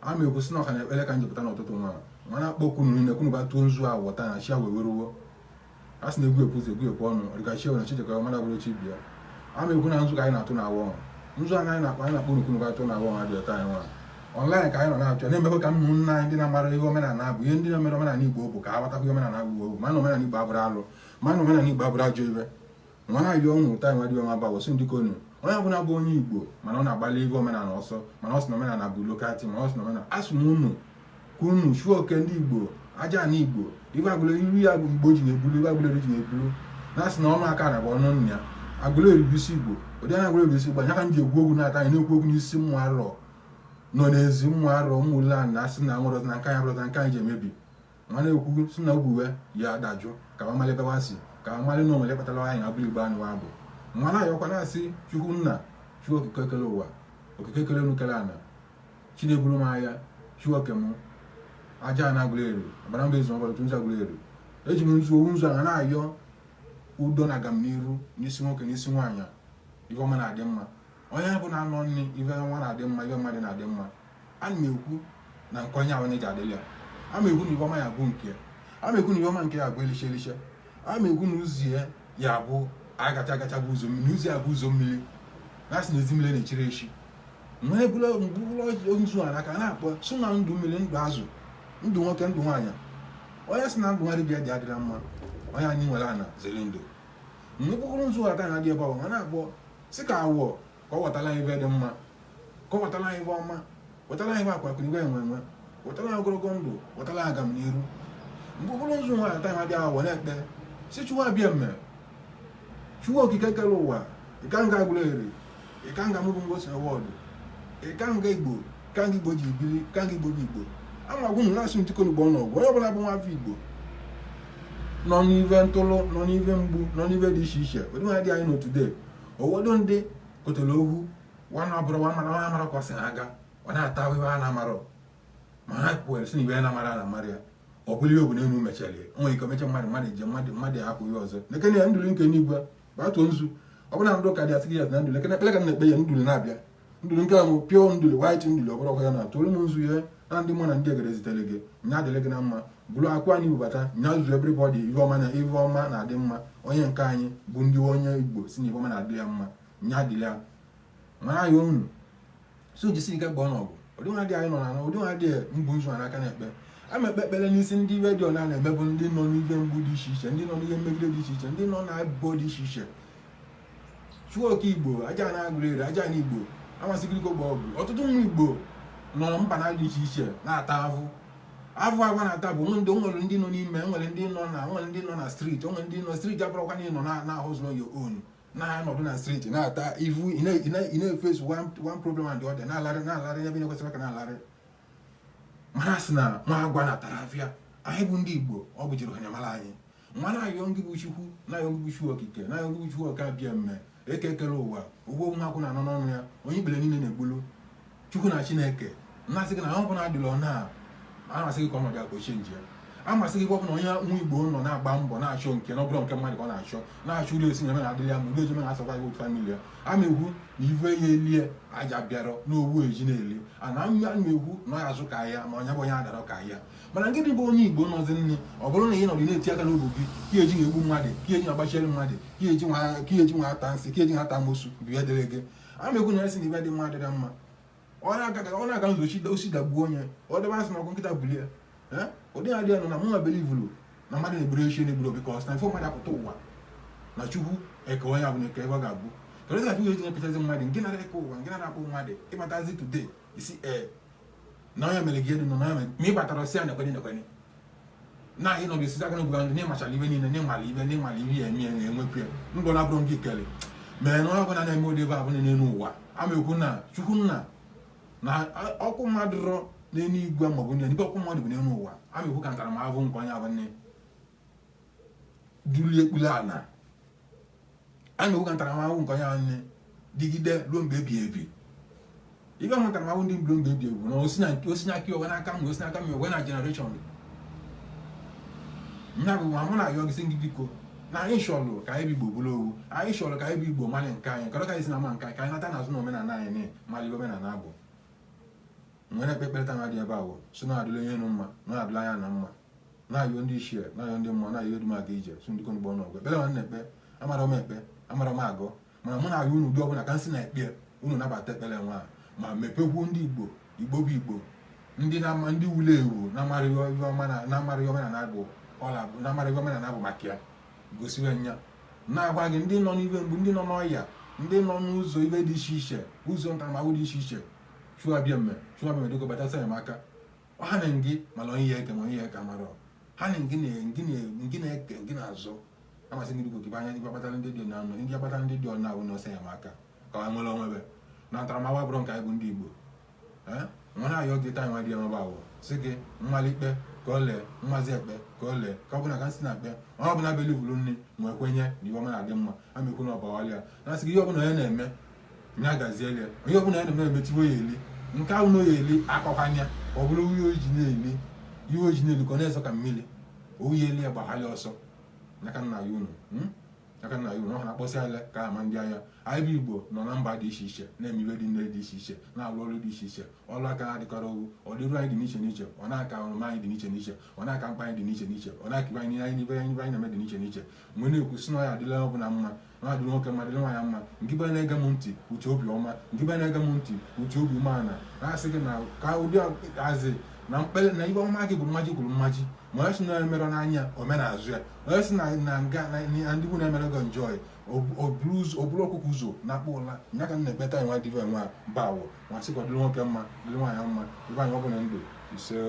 A ma ekwu sị na ọka na ekpere ka m jepụta n'ụtụtụ nwa ma na-akpọkwu unu niile kwunu ba tụọ nzu a wọta na chi a wee weruwo. A sị na egwu ekwuzi egwu ekwu ọnụ ọdịka chi na chi jekọrọ mmadụ abụrụ chi bịa. A ma ekwu na nzu ka anyị na-atụ na awọ nzu anyị na-akpọ, anyị na-akpọ unu kwunu ba tụọ na awọ adị ọta anyị nwa online ka anyị nọ na-achọ na-emekwa ka ụmụnna anyị ndị na-amara ihe omenala bụ ihe ndị na-emere omenala Igbo bụ ka ha gbatakwa ihe omenala bụ bụ mana omenala Igbo abụrụ alụ, mana omenala Igbo abụrụ ajọ ibe. Nwa na-ayọ ụnụ ụta nwa dị ọnwa bụ sị ndị konu onye ọbụla bụ onye Igbo, mana ọ na-agbalị ihe omenala ọsọ, mana ọ sị na omenala bụ local thing, mana ọ sị na omenala asị m unu ka unu chuo oke ndị Igbo aja na Igbo ibe agbụrụ iru ya bụ Igbo ji na-ebulu ibe agbụrụ ji na-ebulu na asị na ọnụ aka na bụ ọnụ nna ya agbụrụ eri bụ isi Igbo. Ụdị na agbụrụ bụ isi Igbo anya ka m ji ekwu okwu na-ata anyị na-ekwu okwu n'isi mmụ arọ nọ n'ezi mmụ arọ ụmụ ule a na-asị na nwere na nke anyị abụrụ na nke anyị ji emebi mana ekwu si na ogwuwe ya adajụ ka ma ebe wa si ka amalị na onwere kpatara anyị na abụrụ Igbo anyị wa bụ mana ayọkwa na-asị Chukwu nna, Chukwu okike kele ụwa, okike kele enu kele ana, chi na-eburu m agha, Chukwu oke m aja na agụrụ eru abara mba ezu ọbara otu nzu agụrụ eru. Eji m nzu owu nzu a na-ayọ udo na agamniru n'isi nwoke, n'isi nwaanyị, ife ọma na-adị mma. Onye bụ na-anọ nri ife nwa na-adị mma, ife mmadụ na-adị mma. Ana m ekwu na nke onye ahụ na-eji adịrị ya. Ama ekwu na ife ọma ya bụ nke ya. Ama ekwu na ife ọma nke ya bụ eliche eliche. Ama ekwu na ụzọ ya ya bụ agacha agacha bụ ụzọ mmiri, ụzọ ya bụ ụzọ mmiri na asị na ezi mmiri na-echiri echi. Nwee bụrụ nzu a n'aka na-akpọ sụ na ndụ mmiri, ndụ azụ, ndụ nwoke, ndụ nwaanyị. Onye sị na ndụ nwa dibịa dị adịra mma, onye anyị nwere ana zere ndụ. Mgbe kpụkpụrụ nzu ata na adị ebe ọ ma na-akpọ sị ka awọ ka ọ wetara anyị ife dị mma, ka ọ wetara anyị ife ọma, wetara anyị ife akwa akụ ife enwe enwe, wetara anyị ogologo ndụ, wetara anyị agamniru. Mgbe ụkpụrụ nzu nwa ata na abịa awọ na-ekpe sị Chukwu abịa mme, Chukwu okike kere ụwa, ịka nga agwụla eri, ịka nga mụbụ ngosi na wọdụ, ịka nga Igbo, ka nga Igbo ji biri, ka nga Igbo bụ Igbo. Ama gwa unu na-asị ntịkọ n'ugbo n'ọgwụ onye ọbụla bụ nwa afọ Igbo nọ n'ive ntụlụ, nọ n'ive mgbu, nọ n'ive dị iche iche, ụdị nwa dị anyị n'otu de owodo ndị kotere ohu nwa abụrụ nwa mara nwa amara ka ọ sị na-aga ọ na-ata ahụ ibe a na-amarọ ma ha kwere sị na ibe ya na-amara na amara ya. Ọ bụrụ ihe obodo enu mechara ya, o nwere ike mecha mmadụ mmadụ eje mmadụ mmadụ ahapụ ihe ọzọ. Nekene ya ndụli nke n'igwe batuo nzu ọ bụla ndị ụka dị asị gị ya na ndụli ekene ekpere ka m na-ekpe ya ndụli na-abịa ndụli nke ahụ pịọ ndụli white ndụli ọ bụrụ ọkwa ya na tụrụ m nzu ya na ndị mụ na ndị egere zitere gị nya dịrị gị na mma bụrụ akwụ anyị bubata nya zuo everybody ive ọma na ive ọma na-adị mma. Onye nke anyị bụ ndị onye Igbo si na ive ọma na-adị ya mma nya dịrị ya mara ya unu so jisi ike gbaa n'ọgụ. Ụdị nwa dị anyị nọ na ụdị nwa dị mbụ nzu n'aka na-ekpe ama ekpe ekpere n'isi ndị iwe dị ọna na-emebu ndị nọ n'ihe mgbu dị iche iche, ndị nọ n'ihe mmegide dị iche iche, ndị nọ na ebo dị iche iche. Chụọ oke Igbo aja na-agụrụ ere aja na Igbo amasịgịrịko gba ọgụ. Ọtụtụ ụmụ Igbo nọ na mba na dị iche iche na-ata avụ avụ agwa na-ata bụ ndị nwere ndị nọ n'ime nwere ndị nọ na nwere ndị nọ na street, nwere ndị nọ street abụrụkwa na ị nọ na ahụzụ your own na-anọdụ na street na-ata ivu ị na-efesu one problem and the other na-alarị na-alarị ebe na-ekwesịrị ka na-alarị. Mana sị na nwa agwa natara afịa anyị bụ ndị Igbo ọ bụ jiri onye mara anyị nwa na-ayọ ngị bụ Chukwu na-ayọ ngị bụ Chukwu okike na-ayọ ngị bụ Chukwu oke abịa mme eke ekele ụwa ụgwọ nwa akwụ na-anọ n'ọnụ ya onye ikpere niile na-egbulu Chukwu na Chineke na-asị gị na ọ bụla adịla na amasị gị ka ọnọdụ akpochie nje ya amasị gị gwọbụ na onye nwa Igbo nọ na-agba mbọ na-achọ nke na ọ bụrụ nke mmadụ ka ọ na-achọ na-achọ ụlọ esi na eme na-adịrị ya ma ụlọ ejeme na-asọkwa ya family ya ama ekwu na ive ya elie aja bịara n'owu eji na-eli ana ama ekwu na ọ ya azụ ka ya ma onye bụ onye adara ka ya. Mana gịnị bụ onye Igbo nọzi nne ọ bụrụ na ị nọdụ na-eti aka n'obu gị ka eji na-egbu mmadụ ka eji na-agbachiere mmadụ ka eji nwa ata nsị ka eji nwa ata amosu bụ ihe dịrị gị ama ekwu na esi na ibe dị mma adịrị mma. Ọ na-aga nzochi osi dagbuo onye ọ debe asị na ọkụ nkịta bulie ụdị ya dị ya nọ na mụnwa belivulu na mmadụ na-egburu echi na-egburu because na ifo mmadụ apụta ụwa na Chukwu eke onye abụ na eke ebe ọ ga-abụ kedu ka Chukwu eji na-epechazi mmadụ nke nara eke ụwa nke nara akpụ mmadụ ịbatazi today isi ee na onye mere gị elu na onye mere ma ị batara ọsị ya nekwenye nekwenye na anyị nọdụ esi aka n'obuga ndị n'ịmachala ibe niile n'ịmala ibe n'ịmala ibe ya eme ya na-enwekwu ya ndụ na abụrụ nke kele mere na onye ọbụla na-eme ụdị ebe abụ n'elu ụwa ama ekwu na Chukwu nna na ọkụ mmadụ rọ n'elu igwe maọbụ n'elu ọkụ mmadụ bụ n'elu ụwa ama ekwu ka ntaramahụhụ nke onye abụ nne dulie ekpule ana ama ekwu ka ntaramahụhụ nke onye abụ nne dịgide ruo mgbe ebi ebi. Ibe m ntaramahụhụ ndị ruo mgbe ebi ebi na osi n'aka owe n'aka m osi n'aka m owe na generation nya bụ ma mụ na-ayọ gị sị gị biko na anyị chọrọ ka anyị bụ Igbo bụrụ owu anyị chọrọ ka anyị bụ Igbo mali nke anyị kedu ka anyị si na ama nke anyị ka anyị nata n'azụ na omenala anyị na mali omenala bụ nwere ekpe ekpere taa dị ebe a bụ so na-adịla onye enu mma na-adịla anya na mma na-ayọ ndị ichie na-ayọ ndị mmụọ na-ayọ dum aga ije so ndị konugbo n'ọgụ ekpere nwa na-ekpe amara m ekpe amara m agụ mana mụ na-ayọ unu ụdị ọbụla ka m si na-ekpe unu nabata ekpere nwa ma mepekwuo ndị Igbo Igbo bụ Igbo ndị na ndị wulu ewu na-amara ihe ọma na-amara ihe omenala bụ ọla na-amara ihe omenala bụ maka ya gosiwe nya na-agwa gị ndị nọ n'ibe mgbu ndị nọ n'ọya ndị nọ n'ụzọ ibe dị iche iche ụzọ ntaramahụhụ dị iche iche chụọ abịa mme chụọ abịa dịka batasa enyemaka ha na ngị mana onye ya eke ma onye ya eke amara ha na ngị ngị na-eke ngị na-azụ amasị gị dịka okibe anya ndị kpatara ndị dị na ndị akpatara ndị dị ọna awụ n'ọsọ enyemaka ka ha nwere onwebe na ntaramahụhụ abụrụ nke anyị bụ ndị Igbo nwa na-ayọ gị taa nwa dị ya nwaba awụ sị gị mmalikpe ka ọ lee mmazi ekpe ka ọ lee ka ọ bụla ka nsị na-akpe onye ọbụla belivulu nne ma ekwenye na iwe ọma na-adị mma amekwu na ọbawalịa na asị gị ihe ọbụla onye na-eme nya gaziele ya onye ọbụla ya na-eme emetiwo ya eli nke ahụ na oya eli akọkwanya ọ bụrụ ihe oji na-eli ihe oji na-eli ka ọ na-ezọ ka mmiri oyi eli ya gbaghalị ọsọ n'aka nna ya unu aka nna ya unu ọ na-akpọsị ala ka ama ndị anya anyị bụ Igbo nọ na mba dị iche iche na-eme ibe dị nne dị iche iche na-alụ ọrụ dị iche iche ọrụ aka na-adịkọrọ owu ọdịru anyị dị n'iche n'iche ọ na-aka ọrụma anyị dị n'iche n'iche ọ na-aka mkpa anyị dị n'iche n'iche ọ na-aka ibe anyị anyị ibe anyị ibe anyị na-eme dị n'iche n'iche mgbe na-ekwu sị na ya adịla ọbụla mma na adịla nwoke mma dịla nwaanyị mma nke be na-ege m ntị uche obi ọma nke be na-ege m ntị uche obi umeala na-asị gị na ka ụdị azị na mkpere na ibe ọma gị bụ mmaji kwuru mmaji ma onye sị na emerọ n'anya omenazụ ya onye sị na na nga na ndị bụ na-emere gị njọị o buru ọkụkọ ụzọ na-akpọ ụla nya ka m na-ekpeta nwa dịbe nwa bawo ma sị ka ọ dịrị nwoke mma dịrị nwaanyị mma ibe anyị ọ bụla ndụ ise.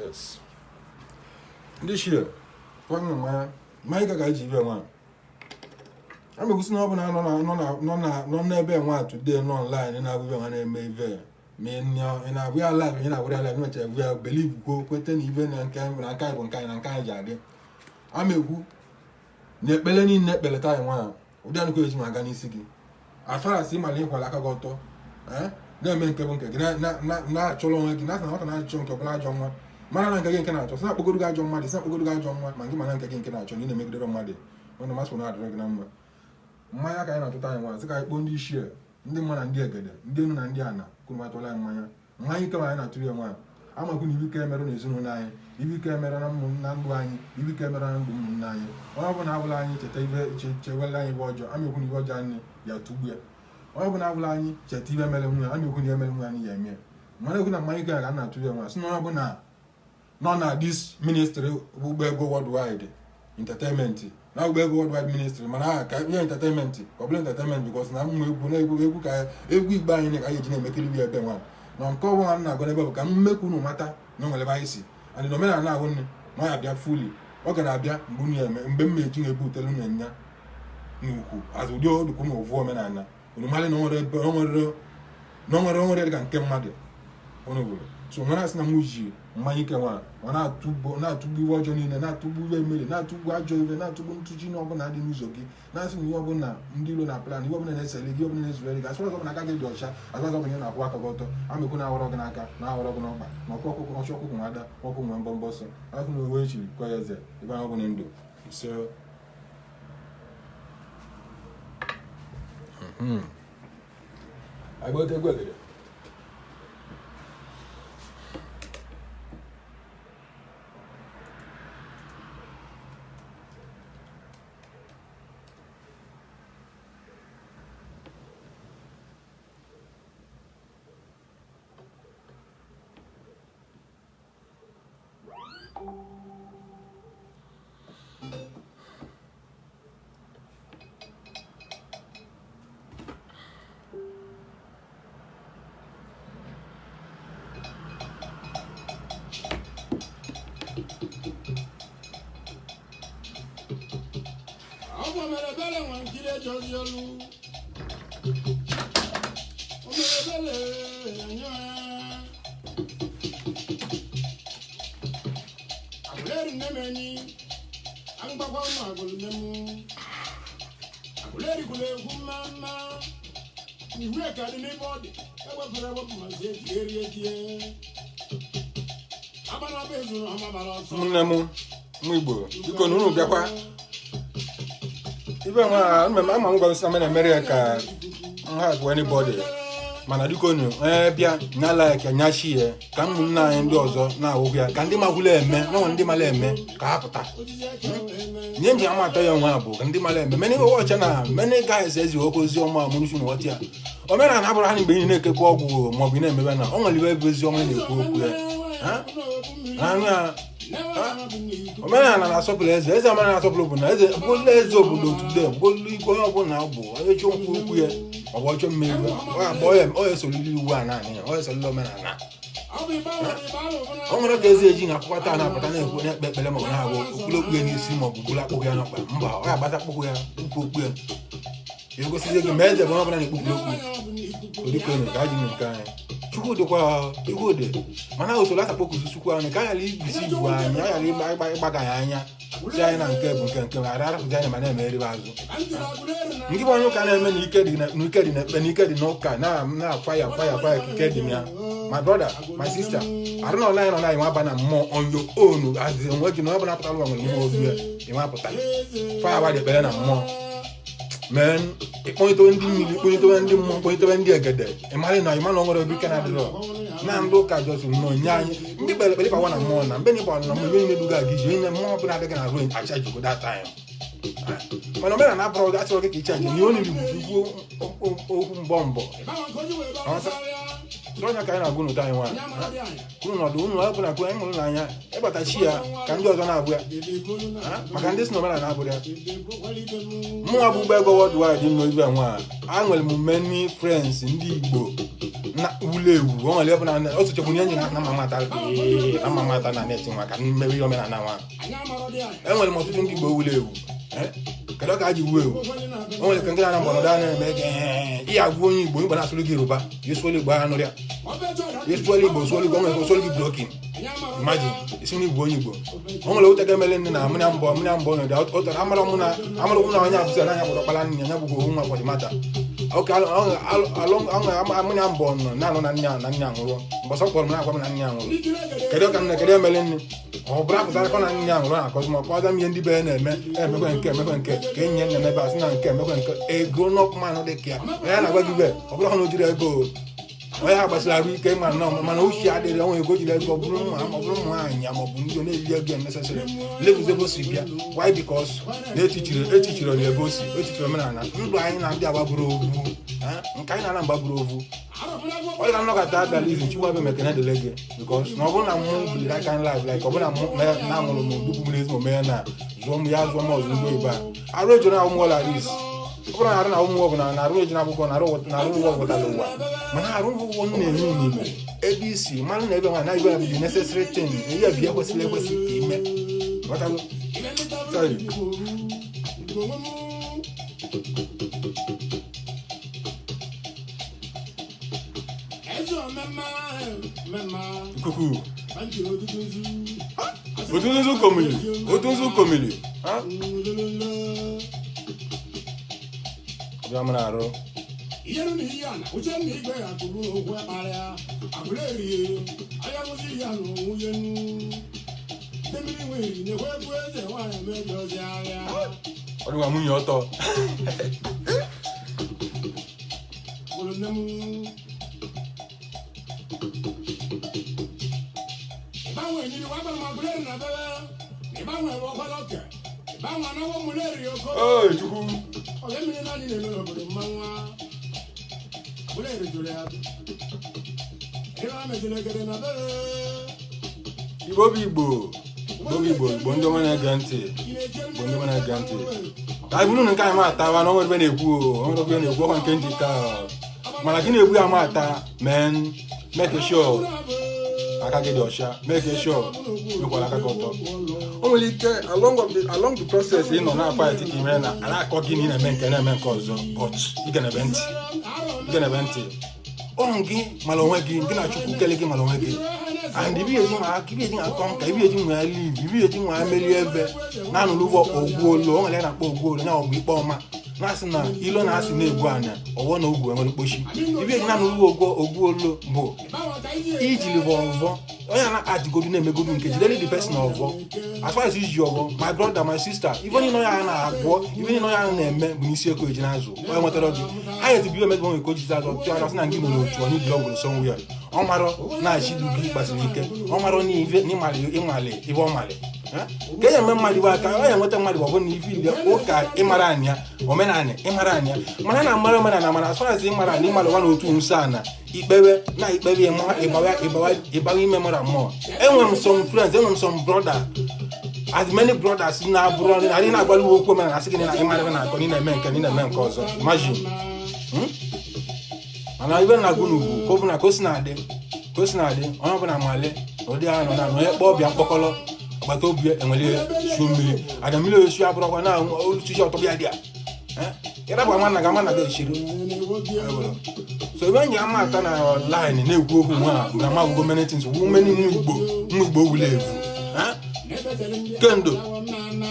Yes, ndị ichie tụọ mmanya mmanya ka ga-eji ibe nwa a mekwụsị na ọ bụ na nọ n'ebe nwa today, nọ online na-abụ ibe nwa na-eme ibe ma ị na-abụ ya live, ị na-abụ ya live mecha ebu ya believe, kwuo kwete na ibe na nke na nke anyị bụ nke anyị na nke anyị ji adị. A ma-ekwu na ekpele niile ekpele taa nwa ụdị anụkọ eji ma aga n'isi gị, as far as ị mara ịkwala aka gị ọtọ, na-eme nke bụ nke gị, na-achọrọ onwe gị, na-asị na nwata na-achọ nke ọbụla ajọ nwa, mara na nke gị nke na-achọ sị na-akpọgoro gị ajọ mmadụ, sị na-akpọgoro gị ajọ nwa, ma gị mana nke gị nke na-achọ na ị na-emegidere mmadụ mana masị na adịrị gị na mma. Mmanya ka anyị na-atụta anyị nwa sị ka anyị kpọọ ndị ichie, ndị mma na ndị egede, ndị enu na ndị ana, kwuru ma tụọla anyị mmanya. Mmanya ike anyị na-atụrụ ya nwa amakwu na ibe ike emerụ na ezinụlọ anyị, ibe ike emerụ na ụmụ na ndụ anyị, ibe ike emerụ na ndụ ụmụnne anyị. Onye ọbụla abụla anyị cheta ibe chewela anyị ibe ọjọọ, amekwu na ibe ọjọọ anyị ya tugbu ya. Onye ọbụla abụla anyị cheta ibe mere nwa ya, amekwu na ihe mere nwa anyị ya eme ya. Mana ekwu na mmanya ike ka a na-atụrụ ya nwa sị na onye ọbụla nọ na this ministry bụ Ụgbọ Ego Worldwide Entertainment, na Ụgbọ Ego Worldwide Ministry, mana aha ka ihe entertainment ka ọ bụla entertainment, because na mmụ egwu na egwu egwu ka egwu igbo anyị ka anyị eji na-emekiri ebe nwa na nke ọbụla m na-agụ n'ebe bụ ka mmekwu unu mata na o nwere ebe anyị si and na omenala ahụ nne na ọ ya bịa fully. Ọ ga na-abịa mgbe unu eme mgbe m eji na-ebutere unu nya n'ukwu azụ ụdị odukwu na ovu omenala unu mara na o nwere ebe o nwere na o nwere o nwere dịka nke mmadụ unu bụrụ. So nwere asị na m ji mmanya ike nwa ọ na-atụgbu na-atụgbu iwe ọjọọ niile, na-atụgbu iwe mmiri, na-atụgbu ajọ iwe, na-atụgbu ntụji na ọbụla dị n'ụzọ gị, na-asị na ihe ọbụla ndị iro na plan, ihe ọbụla na-esele gị, ihe ọbụla na-ezuru gị, asị ọbụla aka gị dị ọcha, asị ọbụla ị na-akwụ aka gị ọtọ, amekwu na-ahọrọ gị n'aka, na-ahọrọ gị n'ọkpa, na ọkụ ọkụkụ ọchụ ọkụkụ nwa ada ọkụ nwe mbọ mbọ ọsọ akụ na uwe echiri kwa ya eze ebe ahụ bụ na ndụ ise. Agbata egwu egede. Ọ mere ebere nwa nkiri ejozi olu. O mere ebere enye. Agụleri nne m enyi, agbakwa ụmụ agụrụ nne m. Agụleri gwuru egwu mma mma. Iwu ka dị n'ebe ọ dị, ewepụrụ ewepụ ma zie etie rie etie. Agbara bụ ezuru ọma gbara ọsọ. Ụmụnne m ụmụ Igbo, biko na unu bịakwa ibe nwa ama m gwara sị na na-emere ya ka nha bụ anybody, mana biko nu onye bịa nya like, nya share, ka ụmụnne anyị ndị ọzọ na-awụkwu ya, ka ndị makwụla eme na ndị mara eme ka ha pụta nye nji ama atọ ya nwa bụ ka ndị mara eme. Many watch na many guys ezi okwu ozi ọma mụnụsi na ghọta ya. Omenala abụrụ ha mgbe ị na-ekekwa ọgwụ maọbụ ị na-emebe na o nwere ibe bụ ezi ọma na-ekwu okwu ya. Ha? Omenala na-asọpụrụ eze, eze omenala na-asọpụrụ bụ na eze bụrụ eze obodo today, bụrụ igwe onye ọbụla bụ onye chọọ nkwu okwu ya ọ bụ ọchọ mmeri ọ ya ọ ya ọ ya esolili iwu a naanị ya ọ ya esolili omenala. O nwere ka eze eji na akwụkwọ taa na-apụta na-ekwu na-ekpe ekpere maọbụ na-agụ okpuru okpu ya n'isi maọbụ bụrụ akpụkpọ ya n'ọkpa mba, ọ ya agbata akpụkpọ ya ukwu okpu ya egosizie gị ma eze bụ onye ọbụla na-ekpupụrụ okpu odikonu ka anyị nke anyị. Chukwu dịkwa ihu dị, mana usoro asakpọkuzi Chukwu anyị ka anyị ghara ibisi ibu anyị anyị ghara ịgbaga anyị anya si anyị na nke bụ nke nke ghara arapụzi anyị ma na-emeribe azụ. Nke bụ onye ụka na-eme na ike dị na ike dị na ekpe na ike dị n'ụka na na fire fire fire ka ike dị na ya. My brother, my sister, arụ na ọla anyị nọ na anyị nwa na mmụọ on your own as onwe gị na onye ọbụla pụtara ụwa nwere mmụọ obi ya ịnwa pụta fire gba dị ekpere na mmụọ mee ịkpọnyetewe ndị mmiri, kpọnyetewe ndị mmụọ, kpọnyetewe ndị egede, ịmarị na ịma na o nwere obi ike na-adịrọ na ndị ụka jọsụ nnọọ nye anyị ndị kpere ekpere ịbawa na mmụọ na mgbe na ịbawa na mmụọ ebe niile duga aga ije onye mmụọ ọbụla adịghị na arụ acha jikwa that time. Mana omenala abụrụ gị achọrọ gị ka ịcha njem ihe onye bụ ikwu okwu mbọ mbọ. So onye ka anyị na-agụ n'ụtọ anyị nwa unu nọdụ unu ọbụla kwụ anyị hụrụ n'anya ịbatachi ya ka ndị ọzọ na-abụ ya. Maka ndị si na omenala abụrụ ya. Mụnwa bụ ụgbọ ego worldwide nọ ibe nwa a, nwere m many friends ndị Igbo na wulu ewu. O nwere ebe na o sochekwu nye na mama ata na mama ata na net nwa ka mmewe ihe omenala nwa. Enwere m ọtụtụ ndị Igbo wulu ewu. Kedu ka a ji wuo ewu? O nwere ka nke na mgbọrọdọ a na-eme gị ihe agwụ onye Igbo, Igbo na-asụrụ gị Yoruba, ịsụọla Igbo anụrụ ya, ịsụọla Igbo, sụọla Igbo, o nwere ka sụọla gị broken. Imagine isi na Igbo onye Igbo. O nwere ụta ga-emele nne na mụ na mbọ mụ na mbọ nọdụ ụtara amara mụ na amara mụ na onye abụsị anya kpọrọ kpala nne ya bụkwa ohu nwa for the matter. Oke mụ na mbọ nọ na-anọ na nne na nne anwụrụ. Mbọsọ kpọrọ m na-agwa m na nne anwụrụ. Kedu ka nne, kedu emele nne? Ọ bụrụ apụtara kọ na nne anwụrụ, na-akọzi ma ọkọza m ihe ndị be ya na-eme, emekwe nke, emekwe nke ka enyi ya nne ebe a sị na nke emekwe nke ego nọpụmanụ dị ka ya onye na-agwa gị be. Ọ bụrụ na o jiri ego, onye ha gbasiri arụ ike ma nnọọ, mana uche adịrị ọnwa ego jiri ego bụrụ nwa ma ọ bụrụ nwaanyị ma ọ bụ ndị na-eri ego necessary levels ebe o si bịa. Why? Because na etichiri etichiri onye ebe o si etichiri omenala ndụ anyị na ndị agba bụrụ ovu nke anyị na-ana mgba bụrụ ovu. Ọ dị ka nnọkọta abịala izu Chukwu abịa mekene dịle gị, because na ọ bụrụ na mụ biri aka life, like ọ bụrụ na mụ na amụrụ m dupụ m n'ezi omume ya na zụọ m ya zụọ m ọzọ ndị oyibo a arụ ejoro na ụmụ ọla dis. Ọ bụrụ na arụ na ụmụ ọbụla na arụ eji na akwụkwọ na arụ na arụ ụwa ọbụla ụwa, mana arụ ụgwọ m na-eme n'Igbo ebe isi mara na ebe nwa na ibe bụ the necessary thing, ihe bụ ihe kwesịrị ekwesị ka ime. Ghọtago? Sorry. Ikuku otu nzu komili, otu nzu komili ha ọbịa mara arụ. Iyeru na ihe ana uche na igwe ya kụrụ okwu akparịa agbụrụ erie anyanwụzi ya na onwunye nu ndị mmiri nwere na-ekwe ekwu eze nwaanyị mejọzi agha. Ọ dịkwa nwunye ọtọ. Gwụrụ nne m ịgbanwe nyiri wa gbara ma agbụrụ na bebe ịgbanwe ọkwala oke ịgbanwe anawo mụleri oko. Oi Chukwu. Ọga mmiri naanị na-eme n'obodo mmanwụ agbụrụ eri jụrụ ya ebe a meziri egede na bebe. Igbo bụ Igbo, Igbo bụ Igbo, Igbo ndị ọma na-ege ntị, Igbo ndị ọma na-ege ntị, ka anyị bụrụ na nke anyị ma atawa na onwere ebe na-ekwu o onwere ebe na-ekwu ọkwa nke njikọ mana gị na-egbu ya ma ata men. Make sure aka gị dị ọcha, make sure mekwara aka gị ọtọ. O nwere ike along the process ị nọ na-fight ka ime na a na-akọ gị na ị na-eme nke na-eme nke ọzọ, but ị ga na-ebe ntị, ị ga na-ebe ntị. Ọ gị mara onwe gị, gị na Chukwu kele gị mara onwe gị, and ibi eji nwa aka, ibi eji nwa akọ nka, ibi eji nwa live, ibi eji nwa merie ebe na-anụrụ ụgwọ ogwuolu. O nwere ya na-akpọ ogwuolu ya, ọ bụ ikpe ọma na-asị na ilo na-asị na-egwu anya ọwọ na ogwu enwere mkpochi. Ibi eji na-anụrụ ụgwọ ogwuolu bụ ijiri vọvọ onye a na-adịgodu na-emegodu nke jidere the person ọvọ. As far as iji ọvọ, my brother, my sister, ife onye nọ ya na-agwọ, ife onye nọ ya na-eme bụ n'isi eko eji na-azụ onye nwetara gị ha ya ezibu emezigbo nwere ka o jizi azụ tụọ aka sị na gị nọ n'otu onye belong somewhere. Ọ marọ na-achị du gị gbasiri ike, ọ marọ na ife n'ịmalị ịmalị ife ọ malị ka e eme mmadụ iwe aka ọ ya enweta mmadụ. Ọ bụ na ife ile ụka ịmara anyị ya omenanị ịmara anyị ya mana na amara omenala, mana as far as ịmara anyị ịmara ụwa na otu nsọ a na ikpebe na ikpebe ịma ịgbawa ịgbawa ịgbawa ime mara mmụọ. Enwere m some friends, enwere m some brother, as many brothers na-abụrụ ndị na na-agbalị okwu omenala, asị gị na ịmara ebe na-akọ na ị na-eme nke na ị na-eme nke ọzọ. Imagine. Mana ibe na-agụ n'ugwu ka ọ bụ na ka o si na-adị, ka o si na-adị, onye ọbụla male na ụdị ahụ nọ na onye kpọọ ọbịa mkpọkọrọ agbata obi enwere su mmiri ada mmiri osu abụrụkwa na olutuchi ọtọ bịa dị a ịrapụ nwanna gị nwanna gị eshiri. So ebe enyi ama ata na line na-ekwu okwu nwa na ma agwụgo many things wu many nwa Igbo, nwa Igbo wulu evu. Kendo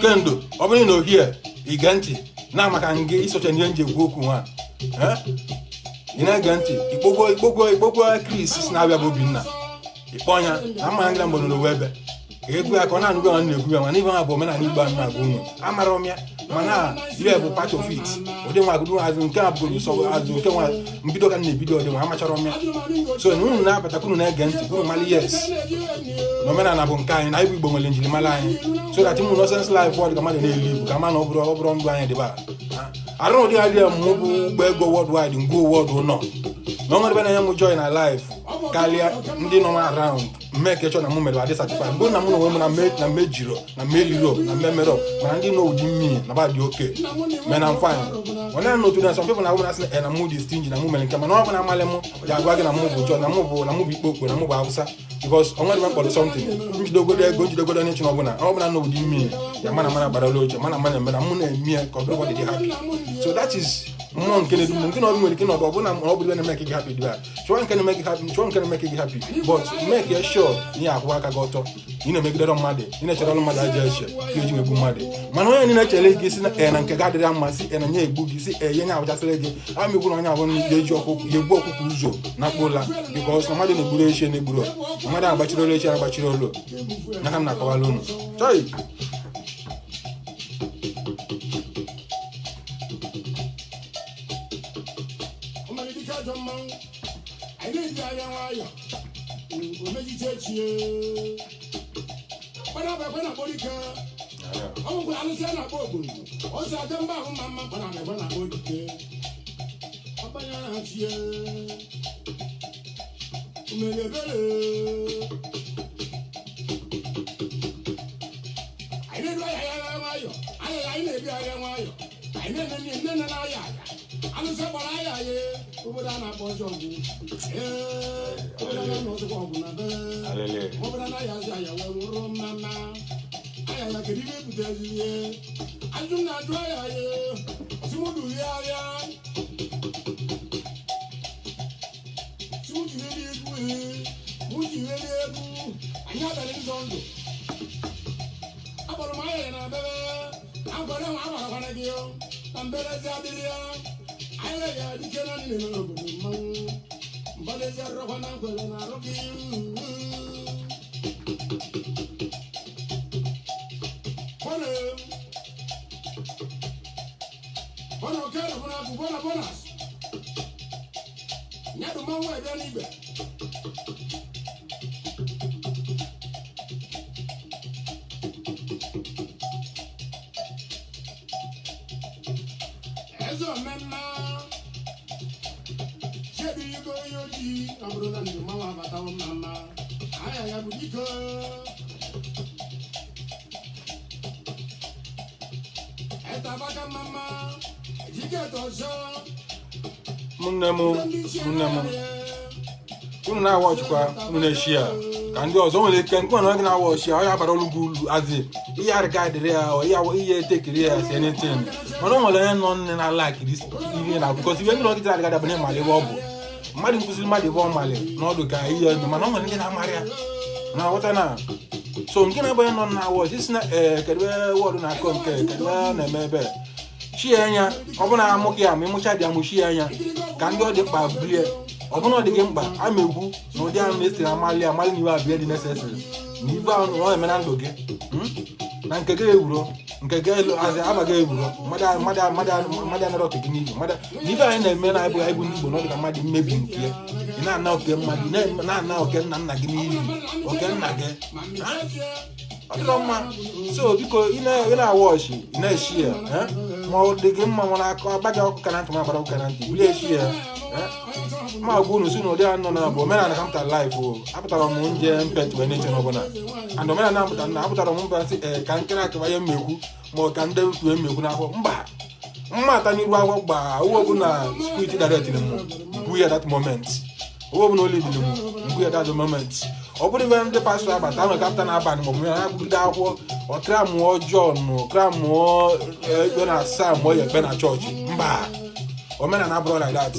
kendo ọ bụrụ na ohie ige ntị na maka ngị isocha ihe nji ekwu okwu nwa, ị na-ege ntị, ikpokwo ikpokwo ikpokwo Chris si na-abịa bụ Obinna ikpọ ọnya na mmanya ngịra mgbe n'owu ebe ka egwu ya ka ọ na-anụgo ya na-ekwu ya. Mana ibe ha bụ omenala Igbo a na-agwa unu amara m ya, mana ibe bụ part of it. Ụdị nwa agụdụ azụ nke a bụgoro sọ azụ nke nwa mbido ka m na-ebido ụdị nwa amachọrọ m ya. So na unu na-abata, unu na-ege ntị, unu mara yes na omenala bụ nke anyị na Igbo, Igbo nwere njirimara anyị, so that ụmụ nonsense life ọ dị ka mmadụ na-elu ibu ka ma na ọ bụrụ ndụ anyị dịba arụ ụdị adịghị mụ bụ ụgbọ ego worldwide ngwa world nọ na ọ nwere ebe na-enye m joy na life. Karịa ndị nọ m around make sure na mụ mere adị satisfied mbụ na mụ na onwe m na me na mejiro na meliro na memero, mana ndị nọ ụdị mmiri na ba dị okay man, I'm fine. Ọ na n'otu na some people na na asị na mụ dị stingy, na mụ mere nke, mana ọ bụ na amalị mụ ya agwa gị na mụ bụ jọ, na mụ bụ, na mụ bụ ikpe okwe, na mụ bụ Hausa, because ọ nwere mkpọrọ something njidogodo ego, njidogodo onye chịrị ọbụla ọ bụla na ụdị mmiri ya mana mana gbara oche mana mana eme na mụ na-eme ya ka ọ bụrụ dị happy. So that is mmụọ nke na-edu m, nke na ọ nwere ike nọdụ ọbụna ọ bụrụ na-eme gị happy dị a chụọ nke na-eme gị happy, chụọ nke na-eme gị happy, but make sure na ya akwụ aka gị ọtọ. Ị na-emegidere mmadụ, ị na-echere ọrụ mmadụ aja eche ka eji megbu mmadụ, mana onye na-echere gị si na e na nke gị adịrị mma, si e na nye egbu gị, si e nye abụchasịrị gị ama igbu na onye abụ ga-eji ọkụ ya egbu ọkụkọ ụzọ na akpụla, because na mmadụ na-egburu echi na-egburu mmadụ, agbachiri olu echi agbachiri olu ya ka m na-akọwala unu chọị. Ọmalite ajọ mmanwụ anyị na-eji anya nwayọ omejiche echie kpana bụ ekwe na-akpọ dike. Ọ bụkwa alụsị a na-akpọ ogbonyo o si aja mba ahụ mma mma. Kpana bụ ekwe na-akpọ dike ọgbanye na chie umere ebere. Anyị na-edu ahịa ya nwayọ, anyị anyị na-ebi ahịa nwayọ, anyị na-eme nne nne na ahịa ahịa alụsị gbara ahịa ahịa obodo a na-akpọ ọjọọ ọgwụ. Ee, obodo a na-anọ ọzọkwa ọgwụ na be. Alele. Obodo anaghị azụ ahịa wee nwụrụ mmamma ahịa ya. Kedu ihe ebute ihe ajụ m na-ajụ ahịa ya ọsịmụdụ ya ahịa simujiweli egwu mujiweli egwu anyị abalị nzọ ndụ akpọrọ m ahịa ya na bebe akwara m agbarakwana gị na mberezi adịrị ya ahịa ya dike na ndị na obodo mmanwụ mbadezi arụrọkwa na nkwere na arụ gị. Bona bona okere bona bụ bona bonas nyadụ mmanwụ abịa n'igbe. Eze omemma chedu igo onye ojii ọ bụrụ na ndị mmanwụ abatawo mma mma aya ya bụ dike etabaka mma mma ejike ọzọ. Ụmụnne m, ụmụnne m, unu na-awa ọchịkwa, unu na-eshi ya ka ndị ọzọ nwere ike nke na gị na-awa ọchị ọ ya bara olu gị ulu azị ihe arịga dịrị ya ọ ihe ihe etekiri ya si anything, mana o nwere onye nọ nne na like this ihe na because ihe ndị nọgide arịga dabere mmalị ebe ọ bụ mmadụ nkụziri mmadụ ebe ọ malị n'ọdụ ka ihe eme, mana o nwere ndị na-amarị ya na aghọta na so nke na-abụ onye nọ na awa ọchị si na ee, kedu ebe wọdụ na-akọ nke kedu ebe na-eme ebe chi ya anya ọ bụna amụghị ya ma ịmụcha dị amụchi ya anya ka ndị ọ dị mkpa bulie ọ bụna ọ dị gị mkpa ama egwu na ụdị ahụ na-esi amalị amalị na iwe abịa dị necessary na ife ahụ ọ na-eme na ndụ gị, Na nke gị ewuro nke gị elu azị aba gị ewuro mmadụ mmadụ mmadụ mmadụ anara oke gị n'ihi mmadụ na ife anyị na-eme na abụghị anyị bụ ndị Igbo na ọ dị ka mmadụ mmebi nke ya. Ị na-ana oke mmadụ, ị na-ana oke nna nna gị n'ihi oke nna gị. Ha? Ọ dịrọ mma. So biko, ị na-awa ọchị, ị na-eshi ya, eh? Ma ọ dị gị mma nwere akọ agba gị ọkụ ka na ntị ma agbara ọkụ ka na ntị bulie eshi ya, eh? Ma agwa unu si na ụdị anọ na bụ omenala ka m pụtara life o apụtara m nje mpet wee na-eche n'ọbụla and omenala apụtara na apụtara m mba sị ee ka nkere akaba ya mmekwu ma ọ ka ndị tue mmekwu n'akwụkwọ mba mma ata n'iru akwụkwọ gbaa uwe ọbụla spirit directịrị m bụ ya that moment, uwe ọbụla oli dịrị m mbụ ya that moment. Ọ bụrụ ibe ndị pastọ abata ahụ kapta n'abalị maọbụ ya agụgide akwụkwọ ọkra mụọ Jọn kra mụọ ekpe na asaa mụọ ya ekpe na chọọchị mba. Omenala abụrụ like that.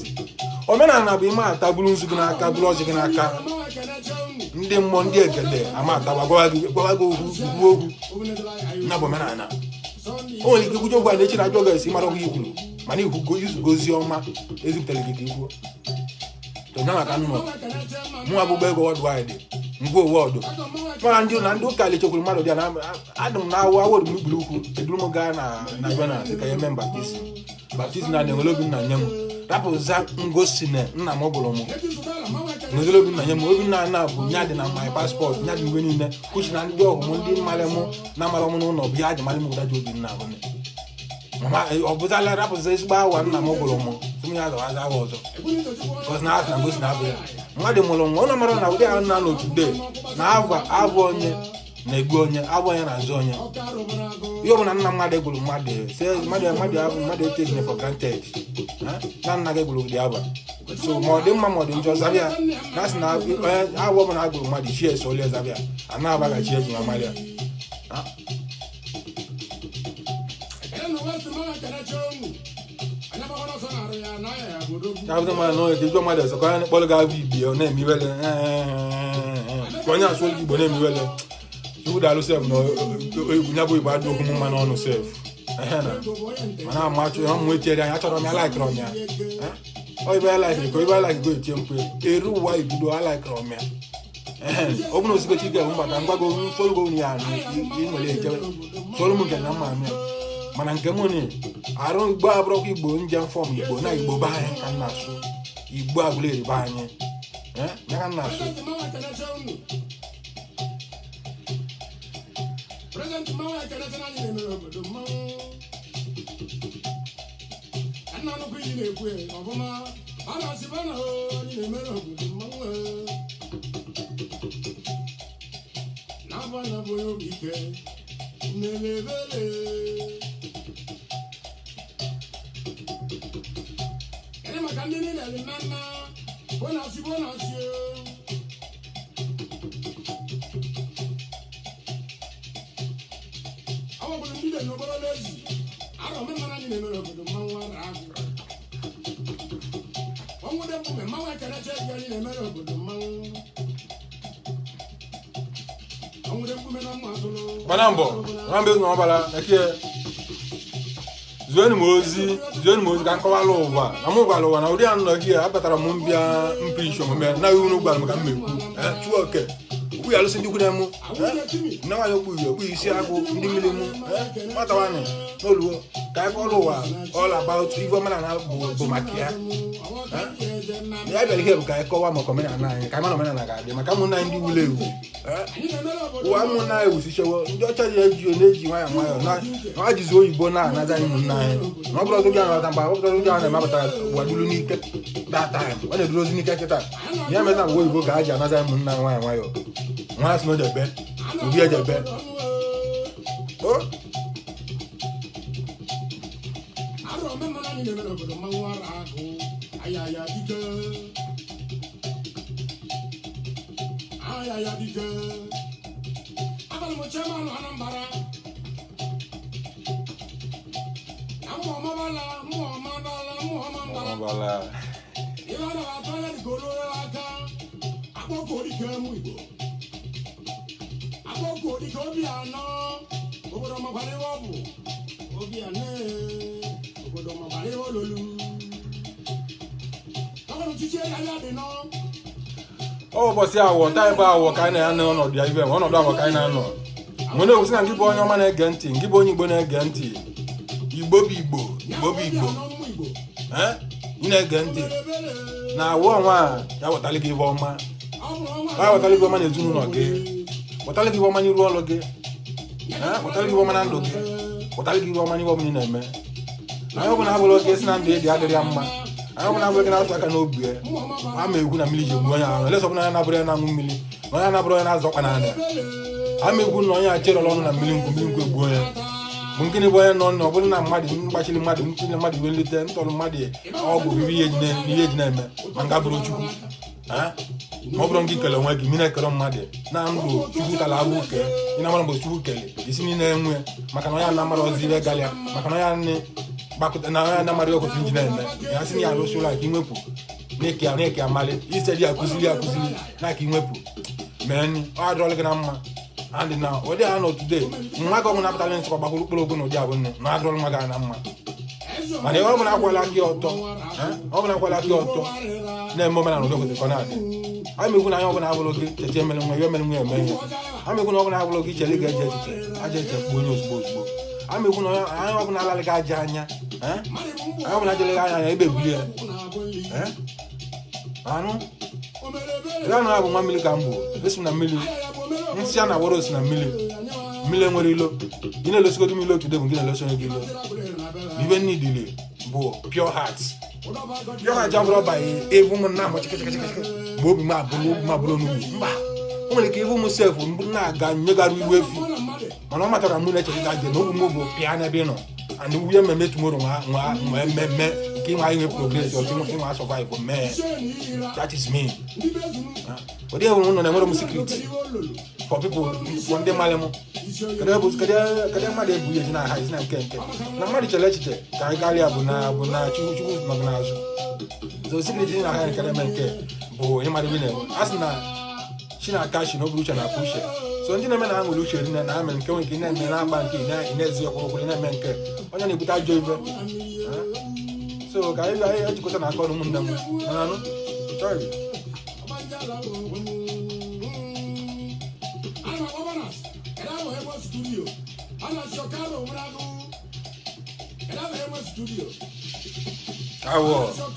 Omenala bụ ime ata buru nzu gị n'aka, buru ọjị gị n'aka, ndị mmụọ ndị egede ama ataba gwawa gị okwu kwuo okwu na bụ omenala. O nwere ike ikwuje okwu a na-echi na ajọ ga-esi mara okwu ikwuru, mana ikwugo izugo ozi ọma ezipụtara gị ka ikwuo tọnya maka nnọ mụnwa bụ ego worldwide ngwa wọdụ mana ndị na ndị ụka lechekwuru mmadụ dị na adị m na awụ awụrụ m igburu ukwu eduru m gaa na na Ghana sị ka ya mee baptism baptism na enwere obi nna nye m rapụza ngosi na nna m gụrụ m nwezere obi nna nye m obi nna nna bụ nya dị na my passport nya dị mgbe niile kwuchi na ndị ọgụ m ndị mmalị mụ na amara m n'ụlọ bụ ya ji malị m ụda ji obi nna bụ mama ọ bụzala rapụza ezigbo awa nna m gụrụ m. Sị m ya zawa aza ọzọ because na asị na ngosi na abụ ya mmadụ mụrụ nwa ụlọ mara na ụdị ahụ na n'otu dee na ava avụ onye na-egbu onye avụ onye na-azụ onye. Ihe ọbụla nna mmadụ egburu mmadụ, sị mmadụ mmadụ ahụ mmadụ etekine for granted. Na nna gị gburu ụdị ava, so ma ọ dị mma ma ọ dị njọ, zabịa na asị na onye awụ ọbụla agburu mmadụ chi ese ole zabịa a na-agbaghachi eji ma mara ya. Ya bụ mmadụ na onye ejọ mmadụ ọzọ ka onye kpọrọ gị abụ ibi ọ na-eme iwele, ka onye asụ Igbo na-eme iwele. Chukwu daalụ sef na ya bụ Igbo adị okwu m mma n'ọnụ sef. Mana amachụ ya ụmụ echere anyị achọrọ m ya laikịrị m ya ọ ibe ya laikịrị ka ibe ya laikị go etie mkpu eru ụwa ibido alaikịrị m ya. Ọ bụrụ na osikochi ga mgbata ngwago nsogbu ya ị nwere echebe soro m nke na mma ya, mana nke mụ ni arụ Igbo abụrụkwa Igbo njem fọm Igbo na Igbo be anyị ka m na-asụ Igbo Aguleri be anyị ya ka m na-asụ. President mmanwụ ekerecha anyị na-emere obodo mmanwụ nna nnukwu iyi na-ekwu ọbụma a na-asị bana anyị na-emere obodo mmanwụ na-abụ anya bụ onye obi ike na-emebere. Kedu maka ndị niile dị mma mma bonasi bonasi? Ọ bụrụ ndị dị n'okporo n'ezi arọ mmemme anyị na-emere obodo mmanwụ ara agụ ọnwụ dị mkpume mmanwụ ekerecha ego anyị na-emere obodo mmanwụ ọnwụ dị mkpume na mma atụrụ. Gbana mbọ nwa mbụ na ọbara eke zuenu m ozi, zuenu m ozi ka m kọwara ụwa na mụ gwara ụwa na ụdị a nọ gị abatara m mbịa mpishi omume na unu gwara m ka m mekwu chụọ oke okpu ya alụsị ndị ikwu na-emụ nne nwaanyị okpu yi okpu isi agụ ndị mmiri mụ nwata nwaanyị n'oluwo ka anyị kọrọ ụwa all about ife omenala bụ maka ya. Ya bịara ihe bụ ka anyị kọwaa maka omenala anyị, ka anyị mara omenala ga-adị maka ụmụnna anyị ndị wuru ewu ụwa. Ụmụnna anyị wusichewo ndị ọcha ji eji na-eji nwayọọ nwayọọ na ha jizi oyibo na-anaza anyị ụmụnna anyị na ọ bụrụ ọzọ ndị ahụ mgbe ọ bụrụ ndị ahụ na-emepụta ụwa duru n'ike that time ọ na-eduru ozi n'ike kịta ya meza mgbe oyibo ka ha ji anaza anyị ụmụnna anyị nwayọọ nwayọọ. Nwa sị na ojebe obi ejebe o. Arọ mmemme anyị na-emere obodo mmanwụ ara agụ ayaya dike ayaya dike abalị m chairman Anambra na mmụọ mabala mmụọ mabala mmụọ mabala. Ọbala. Ihe ọ na-atọ ya dịka ololo aka akpọkọ dike mụ Igbo akpọkọ dike obi anọ obodo makwara ihe ọ bụ obi anọ obodo makwara ihe ololu ọkọrọ chichi ya ya dị nọ. Ọ ụbọchị awọ taa bụ awọ ka anyị na-anọ ọnọdụ ya ibe ọnọdụ awọ ka anyị na-anọ mụ na-ekwusị na ngị bụ onye ọma na-ege ntị, ngị bụ onye Igbo na-ege ntị, Igbo bụ Igbo, Igbo bụ Igbo. Ị na-ege ntị na awọ ọnwa a ya wetara gị ife ọma, ya wetara gị ọma n'ezinụlọ gị, wetara gị ife ọma n'iru ọrụ gị, wetara gị ife ọma na ndụ gị, wetara gị ife ọma n'ihe ọbụla ị na-eme. Anyị ọbụla abụrụ gị si na ndụ ịdị adịrị ya mma, anyị ọbụla abụrụ gị na-atụ aka n'obi ya ama egwu na mmiri ji egbu onye ahụ elesa ọbụla onye na-abụrụ ya na-aṅụ mmiri na onye na-abụrụ onye na-azọ ọkpa n'anya ama egwu na onye acherọla ọnụ na mmiri nkwụ mmiri nkwụ egbu onye bụ nkịnị bụ onye nọ nọ ọ bụrụ na mmadụ mgbachiri mmadụ ntinye mmadụ iwe nlite ntọrọ mmadụ ọgwụ bụ ihe eji na-eme ma nga bụrụ Chukwu ma ọ bụrụ nke ikele onwe gị mmiri ekere mmadụ na ndụ Chukwu tara agbụ kee ị na-amara mgbe Chukwu kele isi niile enwe maka na onye na-amara ọzọ ibe galịa maka na onye nne gbakọta na onye na-amara ihe kwesịrị nji na-eme ya sị na ya arụsị ụlọ aka inwepụ na-eke ya na-eke amalị ise dị akụziri akụziri na aka inwepụ mee nri ọ adịrọla gị na mma and na ụdị a nọ today nwa gị ọbụla apụtala nsịkwa gbakwuru ụkpụrụ ogo na ụdị abụ nne na adịrọla nwa gị na mma mana ihe ọbụla akwala aka ọtọ ọbụla akwala aka ọtọ na-eme omenala ụdị kwesịrị ka ọ na-adị. Amekwu na anya ọbụla abụrụ gị cheche emere nwa ihe emere nwa eme ihe. Amekwu na ọbụla abụrụ gị chere ga-eje echiche aja eche kpuo onye ozugbo ozugbo. Amekwu na anya ọbụla alalị gị aja anya anya ọbụla jere gị anya anya ebe ebulie anụ ya na abụ nwa mmiri ka m bụ esi m na mmiri nsị a na-agbara osi na mmiri mmiri enwere ilo ị na-elosigodo m ilo today bụ gị na-elosi onye gị ilo ibe nni dịrị bụ pure heart. Ya ha aja bụrụ ọba evu m na ama chịkịchịkịchịkị ma obi m abụrụ, obi m abụrụ onugbu. Mba, o nwere ike ịbụ m sef mbụ na-aga nyegara iwu efi, mana ọ matara mụ na-eche ga je na obi m bụ pịa n'ebe ị nọ and nwunye mmemme tomorrow nwa nwa nwa mmemme nke ịnwa inwe progress ọtụ ịnwa survive mee. That is me. Ụdị ewu m nọ na enwere m secret for people, for ndị mmalị m. Kedu ebe, kedu mmadụ ebu ihe ji na aha ezi na nke na mmadụ chere echiche ka anyị karịa bụ na Chukwu, Chukwu nọ gị n'azụ. So secret ji na aha nke na-eme nke bụ ịmara ibe na-eme. A sị na chi na-aka chi na ọ bụrụ uche na-akpa uche. So ndị na-eme na ha nwere uche rinne na ha mere nke nwere ike ị na-eme na-akpa nke ị na-ezi ọkwụrụkwụrụ ị na-eme nke onye na-ebute ajọ ife. So ka anyị ejikọta na aka ọnụ, ụmụnne m na anụ. Sorry. Ana ọbanas ẹ̀dá àwọn ẹ̀wọ̀ studio ana sọ̀kárò múnagu ẹ̀dá àwọn ẹ̀wọ̀ studio. Awọ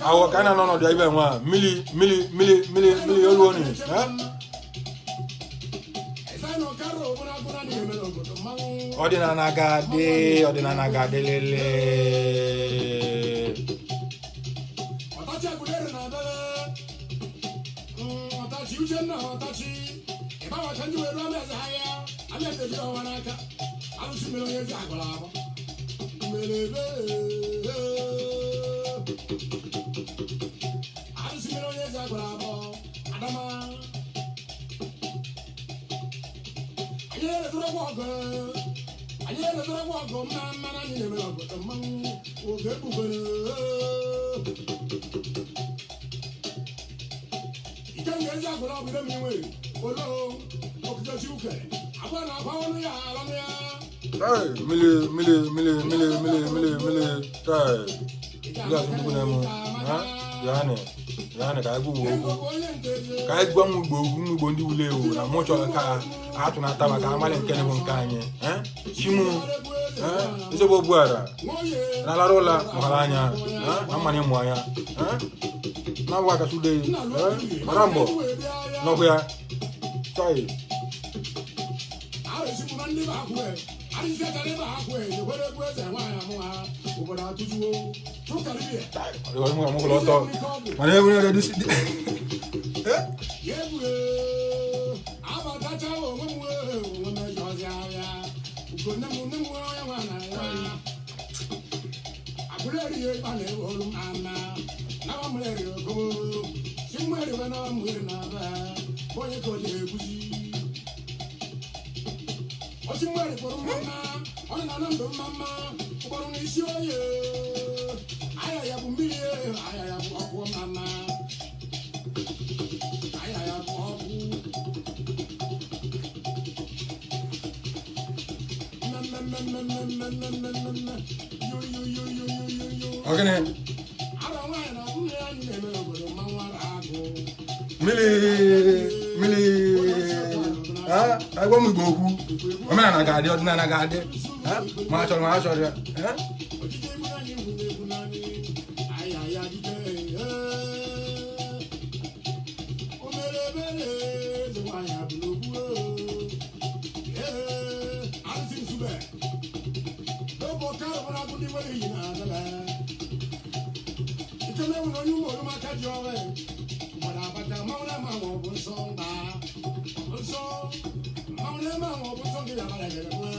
awọ ka a na-anọ ọnọdụ ibe nwa mmiri mmiri mmiri mmiri mmiri olu onu eh? Ẹ̀sán ọ̀kárò múnagu náà ní ẹ̀mẹ́rẹ̀ ògòdò mmanwụ. Ọdịnala ga-adị, ọdịnala ga-adị lele. Ọ̀tàchì Agụleri na-abịa. Ọ̀tàchì Uchenna, ọ̀tàchì ịgbanwecha ndị were amaeze ahịa amaeze jiri ọnwa n'aka alụsị mere onye ezi agwara abụ mere ebe alụsị mere onye ezi agwara abụ. Adama anyị na-eletara ọgụ, anyị na-eletara ọgụ mma mma na anyị na-emere ọgụ mmanwụ oge egbugere. Ike nga ezi agwụla ọbụla m inwe olo okike ukere abụọ na akwa ọnụ ya alanụ ya. Hey, mmiri mmiri mmiri mmiri mmiri mmiri mmiri. Hey, ndị asụ chukwu na-emu ha yaanị yaanị ka anyị gwa okwu, ka anyị gwa m Igbo okwu, ụmụ Igbo ndị wuli ewu na mụ chọrọ ka atụnata maka amalị nke bụ nke anyị. Eh? Chimu eh? Ezigbo ogbuara na-alara ụla mụghara anya eh? Na mmanụ ịmụ anya eh? Na-abụ akacha ude eh? Mara mbọ n'ọkụ ya. Chai. Arụsịkwuru ndị bụ akwụ arụsị achara ebe akwụ ekwere egwu eze nwaanyị amụ ha obodo atụjuo tụkarịrị. Chai, ọ dị mụ ọtọ mana enwere dị eh? Ya egwu abatacha onwe m onwe m eji ahịa ugo nne m nne m onye nwa na ya akwụleri ya ịkpa na ewe olu m ama nawa mụleri ogo si mmeri we nawa mmeri na aba onye ka o ji eguzi osi mmeri kpụrụ mma ọ na na ndụ mma mma ụkpọrọ n'isi oye aya ya bụ mmiri aya ya bụ ọkụ mma mma aya ya bụ ọkụ mmemmemmemmemmemmemmemme yoyoyoyoyoyo. Ọ gịnị? Ara nwaanyị na nne ya na-eme obodo mmanwụ ara agụ. Mmiri mmiri. Ah, agwa m Igbo okwu. Omenala ga-adị, ọdịnala ga-adị. Ah, ma a chọrọ ma a chọrọ ya. Eh? Ojije egwu naanị egwu egwu naanị aya ya dike o mere ebere eze nwaanyị abụrụ ogbu ee arụsị nsube n'obe ọka ọbụla agụ ndị nwere iyi na-adaba ikele nwere onye ụmụ orumaka ji ọrụ gbara abata mmanwụ na ama ọ bụ nsọ mba nsọ mmanwụ na-eme ama ọ bụ nsọ nke yabara gere nwe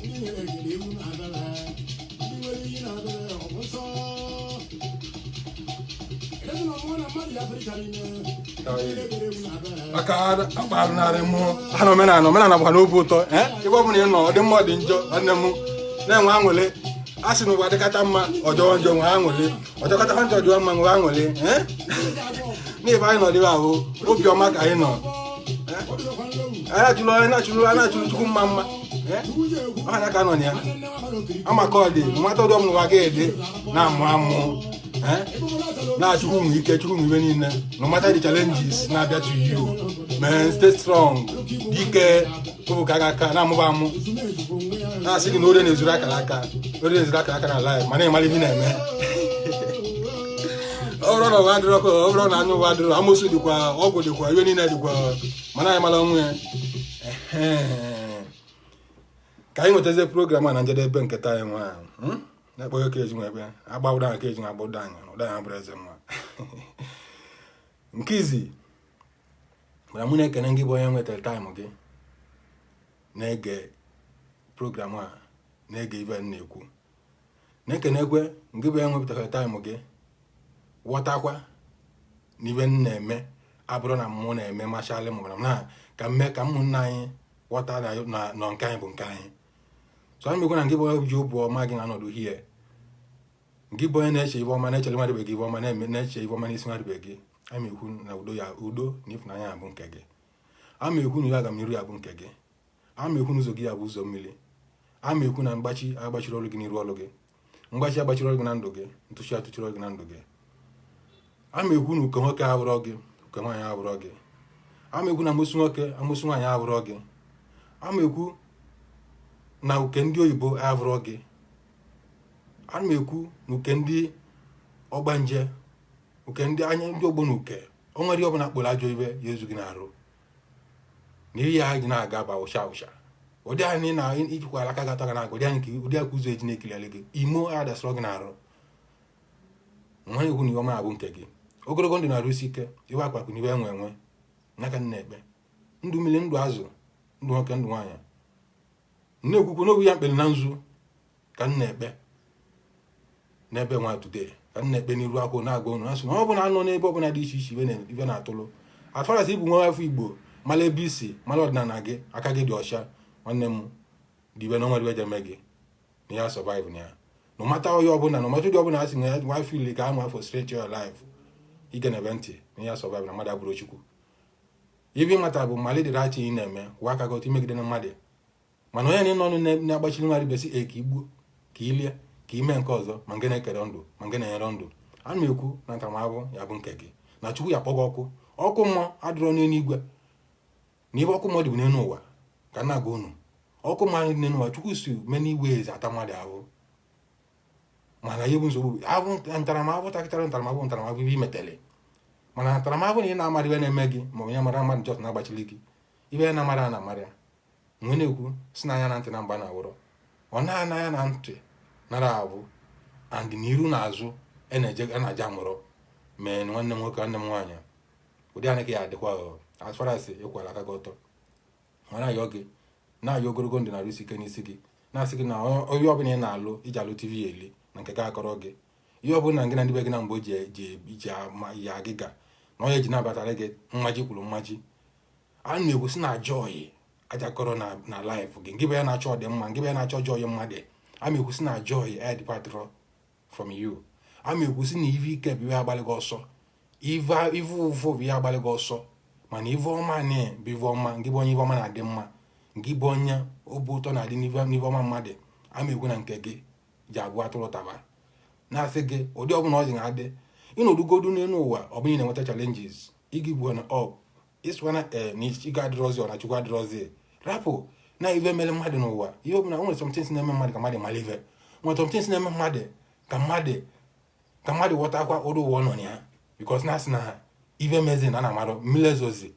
ndị nwere egere ewu na-adaba ndị nwere iyi na-adaba ọ bụ nsọ elezi na ọmụmụ na mmadụ ya Afrịka niile ndị egere ewu na-adaba. Maka akparụnarị mmụọ ha na omenala, omenala bụkwa n'obi ụtọ. Eh? Ebe ọ bụla ị nọ, ọ dị mma, ọ dị njọ, nwanne m na-enwe aṅụrị. A sị na ụwa dịkata mma, ọjọọ njọ, nwee aṅụrị. Ọjọkọta njọ, dịwa mma, nwee aṅụrị. Eh? N'ebe anyị nọ dịba ahụ obiọma ka anyị nọ. Anyị achụrụ, anyị na-achụrụ, anyị na-achụrụ Chukwu mma mma. Eh? Ọhanya ka nọ na ya amaka ọ dị nwata ọdị ọmụwa ga-ede na-amụ amụ. Eh? Na-achụkwu nwe ike, chukwu nwe ibe niile. No matter the challenges na-abịa to you, man, stay strong. Dike ụbụ ka aga aka na-amụba amụ na-asị gị na ore na-ezuru akara aka, ore na-ezuru akara aka na life, mana ịmara ihe ị na-eme. Ọ bụrụ na ụwa adịrọ ka ọ bụrụ na anya ụwa adịrọ, amosu dịkwa, ọgwụ dịkwa, ihe niile dịkwa, mana anyị mara onwe ya. Ehe. Ka anyị nwetazie program a na njedebe nke taa anyị nwa. Na-ekpe oke eji nwe ekpe agba ụda nke eji na-agba ụda anya ụda anya bụrụ eze nwa nke izi. Mana mụ na-ekene gị bụ onye nwetara time gị na-ege program a, na-ege ibe m na-ekwu. Na-ekenekwe ngị bụ onye nwepụtara time gị ghọtakwa na ibe m na-eme abụrụ na mụ na-eme machalị m na ka mme ka ụmụnne anyị ghọta na nọ nke anyị bụ nke anyị. So anyị mekwa na ngị bụ onye ji obu ọma gị na-anọdụ hie, ngị bụ onye na-eche ibe ọma, na-echere mmadụ ibe gị ibe ọma, na-eme na-eche ibe ọma n'isi mmadụ ibe gị, ama ekwu na udo ya, udo na ịfụnanya ya bụ nke gị. Ama ekwu na ihe agamniru ya bụ nke gị. Ama ekwu na ụzọ gị ya bụ ụzọ mmiri. Ama ekwu na mgbachi agbachiri ọrụ gị n'iru ọrụ gị, mgbachi agbachiri ọrụ gị na ndụ gị, ntụchi atụchiri ọrụ gị na ndụ gị. Ama ekwu na uke nwoke abụrọ gị, uke nwaanyị abụrọ gị. Ama ekwu na amụsụ nwoke, amụsụ nwaanyị abụrọ gị. Ama ekwu na uke ndị oyibo abụrọ gị. Ana m ekwu na uke ndị ọgbanje, uke ndị anya ndị ogbo na uke o nwere ihe ọbụla kpọrọ ajọ ibe ya ezu gị n'arụ na ihe ya ji na-aga ba ụsha ụsha. Ụdị anyị na ijikwa aka gị atọ ga na-aga ụdị anyị ka ụdị aka ụzọ eji na-ekiri gị imo adasịrọ gị n'arụ. Nwa ekwu na ihe ọma abụ nke gị, ogologo ndụ na-arụsi ike, iwe akwakwu na iwe enwe enwe n'aka m na-ekpe, ndụ mmiri, ndụ azụ, ndụ nwoke, ndụ nwaanyị. Na-ekwukwu n'obu ya mkpere na nzu ka m na-ekpe n'ebe nwa today, ka m na-ekpe n'iru akwụ na-agwa unu asị na ọ bụla anọ n'ebe ọbụla dị iche iche ibe na-atụlụ as far as ịbụ nwa afọ Igbo, mara ebe isi, mara ọdịnala gị, aka gị dị ọcha, nwanne m, dị ibe na onwere ibe eme gị na ya survive na ya, no matter onye ọbụla, no matter ụdị ọbụla a sị na ya nwa feel ka anwa frustrate your life, ige na ebe ntị na ya survive na mmadụ abụrụ Chukwu. Ibe ịmata bụ mmalị dịrị achị ị na-eme wa aka gị otu imegide na mmadụ, mana onye na ọnụ na-agbachiri mmadụ besi e ka igbuo, ka ilie, ka ime nke ọzọ, ma nke na-ekere ndụ, ma nke na-enyere ndụ. Ana m ekwu na ntaramahụhụ ya bụ nke gị na Chukwu ya kpọgị ọkụ. Ọkụ mmụọ adịrọ n'eluigwe, na ibe ọkụ mmụọ dị bụ n'elu ụwa ka nna gwa unu. Ọkụ mmụọ dị n'elu ụwa, Chukwu si many ways ata mmadụ ahụ, mana ihe bụ nsogbu ahụ ntaramahụhụ takịtara ntaramahụhụ ntaramahụhụ ibe imetele, mana ntaramahụhụ na ị na-amara ibe na-eme gị, ma ọ bụ ya mara mmadụ just na-agbachili gị ibe ya na-amara na amara ya. Nwe na-ekwu si na anya na ntị na mgba na awụrọ ọ na-ana anya na ntị nara abụ and n'iru na azụ a na-aja amụrọ mee. Nwanne m nwoke, nwanne m nwaanyị, ụdị anaghị ya adịkwa as far as ịkwara aka gị ọtọ, ma na-ayọ gị, na-ayọ ogologo ndụ na arụsi ike n'isi gị, na-asị gị na onye ọbụla ị na-alụ iji alụ TV eli na nke gị akọrọ gị ihe ọbụla gị na ndị be gị na mgbe o ji ji ya agịga na onye ji nabatara gị mmaji kwuru mmaji. A na-ekwu sị na joy ajakọrọ na life gị, ngị bụ ya na-achọ ọdịmma, ngị bụ ya na-achọ joy mmadụ. A na-ekwu sị na joy departụrụ from you. A na-ekwu sị na ive ike bụ ihe agbalị gị ọsọ, ive ụfụ bụ ihe agbalị gị ọsọ, mana ive ọma na bụ ive ọma. Ngị bụ onye ive ọma na-adị mma, ngị bụ onye obi ụtọ na-adị n'ive ọma mmadụ, a na-ekwu na nke gị ji abụ atụrụ taba, na-asị gị ụdị ọbụla ọ ji na-adị ịnọdụgodu n'elu ụwa ọ bụla ị na-enweta challenges, ịgị bụ na ọ ịsụkwana ee na ịga adịrọzi ọ na Chukwu adịrọzi rapụ na ive mere mmadụ n'ụwa. Ihe ọbụla nwere something na-eme mmadụ ka mmadụ mara ive, nwere something na-eme mmadụ ka mmadụ ghọtakwa ụdị ụwa ọ nọ na ya, because na asị na ive mezi na na-amarụ mmiri ezozi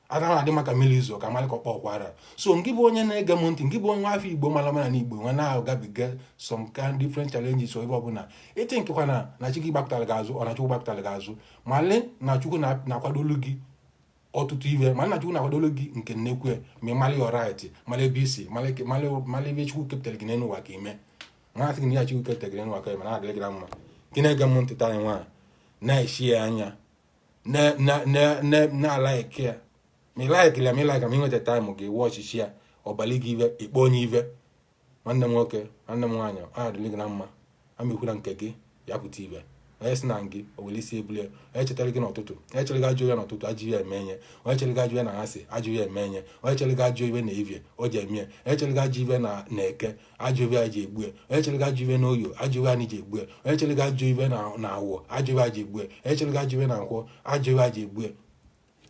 anaghị adị maka mmiri izo ka amalị ka ọkpọ ọkwara. So ngị bụ onye na-ege m ntị, ngị bụ onye afọ Igbo mara mara na Igbo nwe na-agabiga some kind different challenges, ebe ọbụla ịtị nkekwa na chi gị gbapụtara gị azụ, ọ na Chukwu gbapụtara gị azụ, ma lee na Chukwu na-akwadolu gị ọtụtụ ibe, ma na Chukwu na-akwadolu gị nke nnekwu, ma ị mara your right, mara ebe isi, mara ebe Chukwu kepụtara gị n'elu ụwa ka ime. Nwa asị gị na ya Chukwu kepụtara gị n'elu ụwa ka ime na adịrị gị na mma. Gị na-ege m ntị taa, nwa na-eshi ya anya na like ya, ma ị like ya, ma ị like, ma ị nweta time gị watch ya, ọbalị gị ive ikpe onye ive. Nwanne m nwoke, nwanne m nwaanyị, ọ adịrị gị na mma. Amekwula nke gị ya pụta ibe onye si na gị o were isi ebulie, onye chetara gị n'ụtụtụ, onye chere gị ajụ ya n'ụtụtụ, ajụ ya eme nye, onye chere gị ajụ ya na asị, ajụ ya eme nye, onye chere gị ajụ ibe na ivie o ji eme, onye chere gị ajụ ibe na eke, ajụ ibe ya ji egbu ya, onye chere gị ajụ ibe na oyo, ajụ ibe anyị ji egbu ya, onye chere gị ajụ ibe na awọ, ajụ ibe ji egbu ya, onye chere gị ajụ ibe na nkwọ, ajụ ibe ji egbu ya.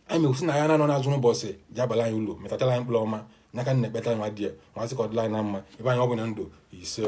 Anyị mekwụsị na ya na-anọ n'azụ n'ụbọchị ji abalị anyị ụlọ metachara anyị mkpụrụ ọma n'aka nna ekpeta nwa di ya, ma sị ka ọ dịla anyị na mma ebe anyị ọ bụ na ndụ ise.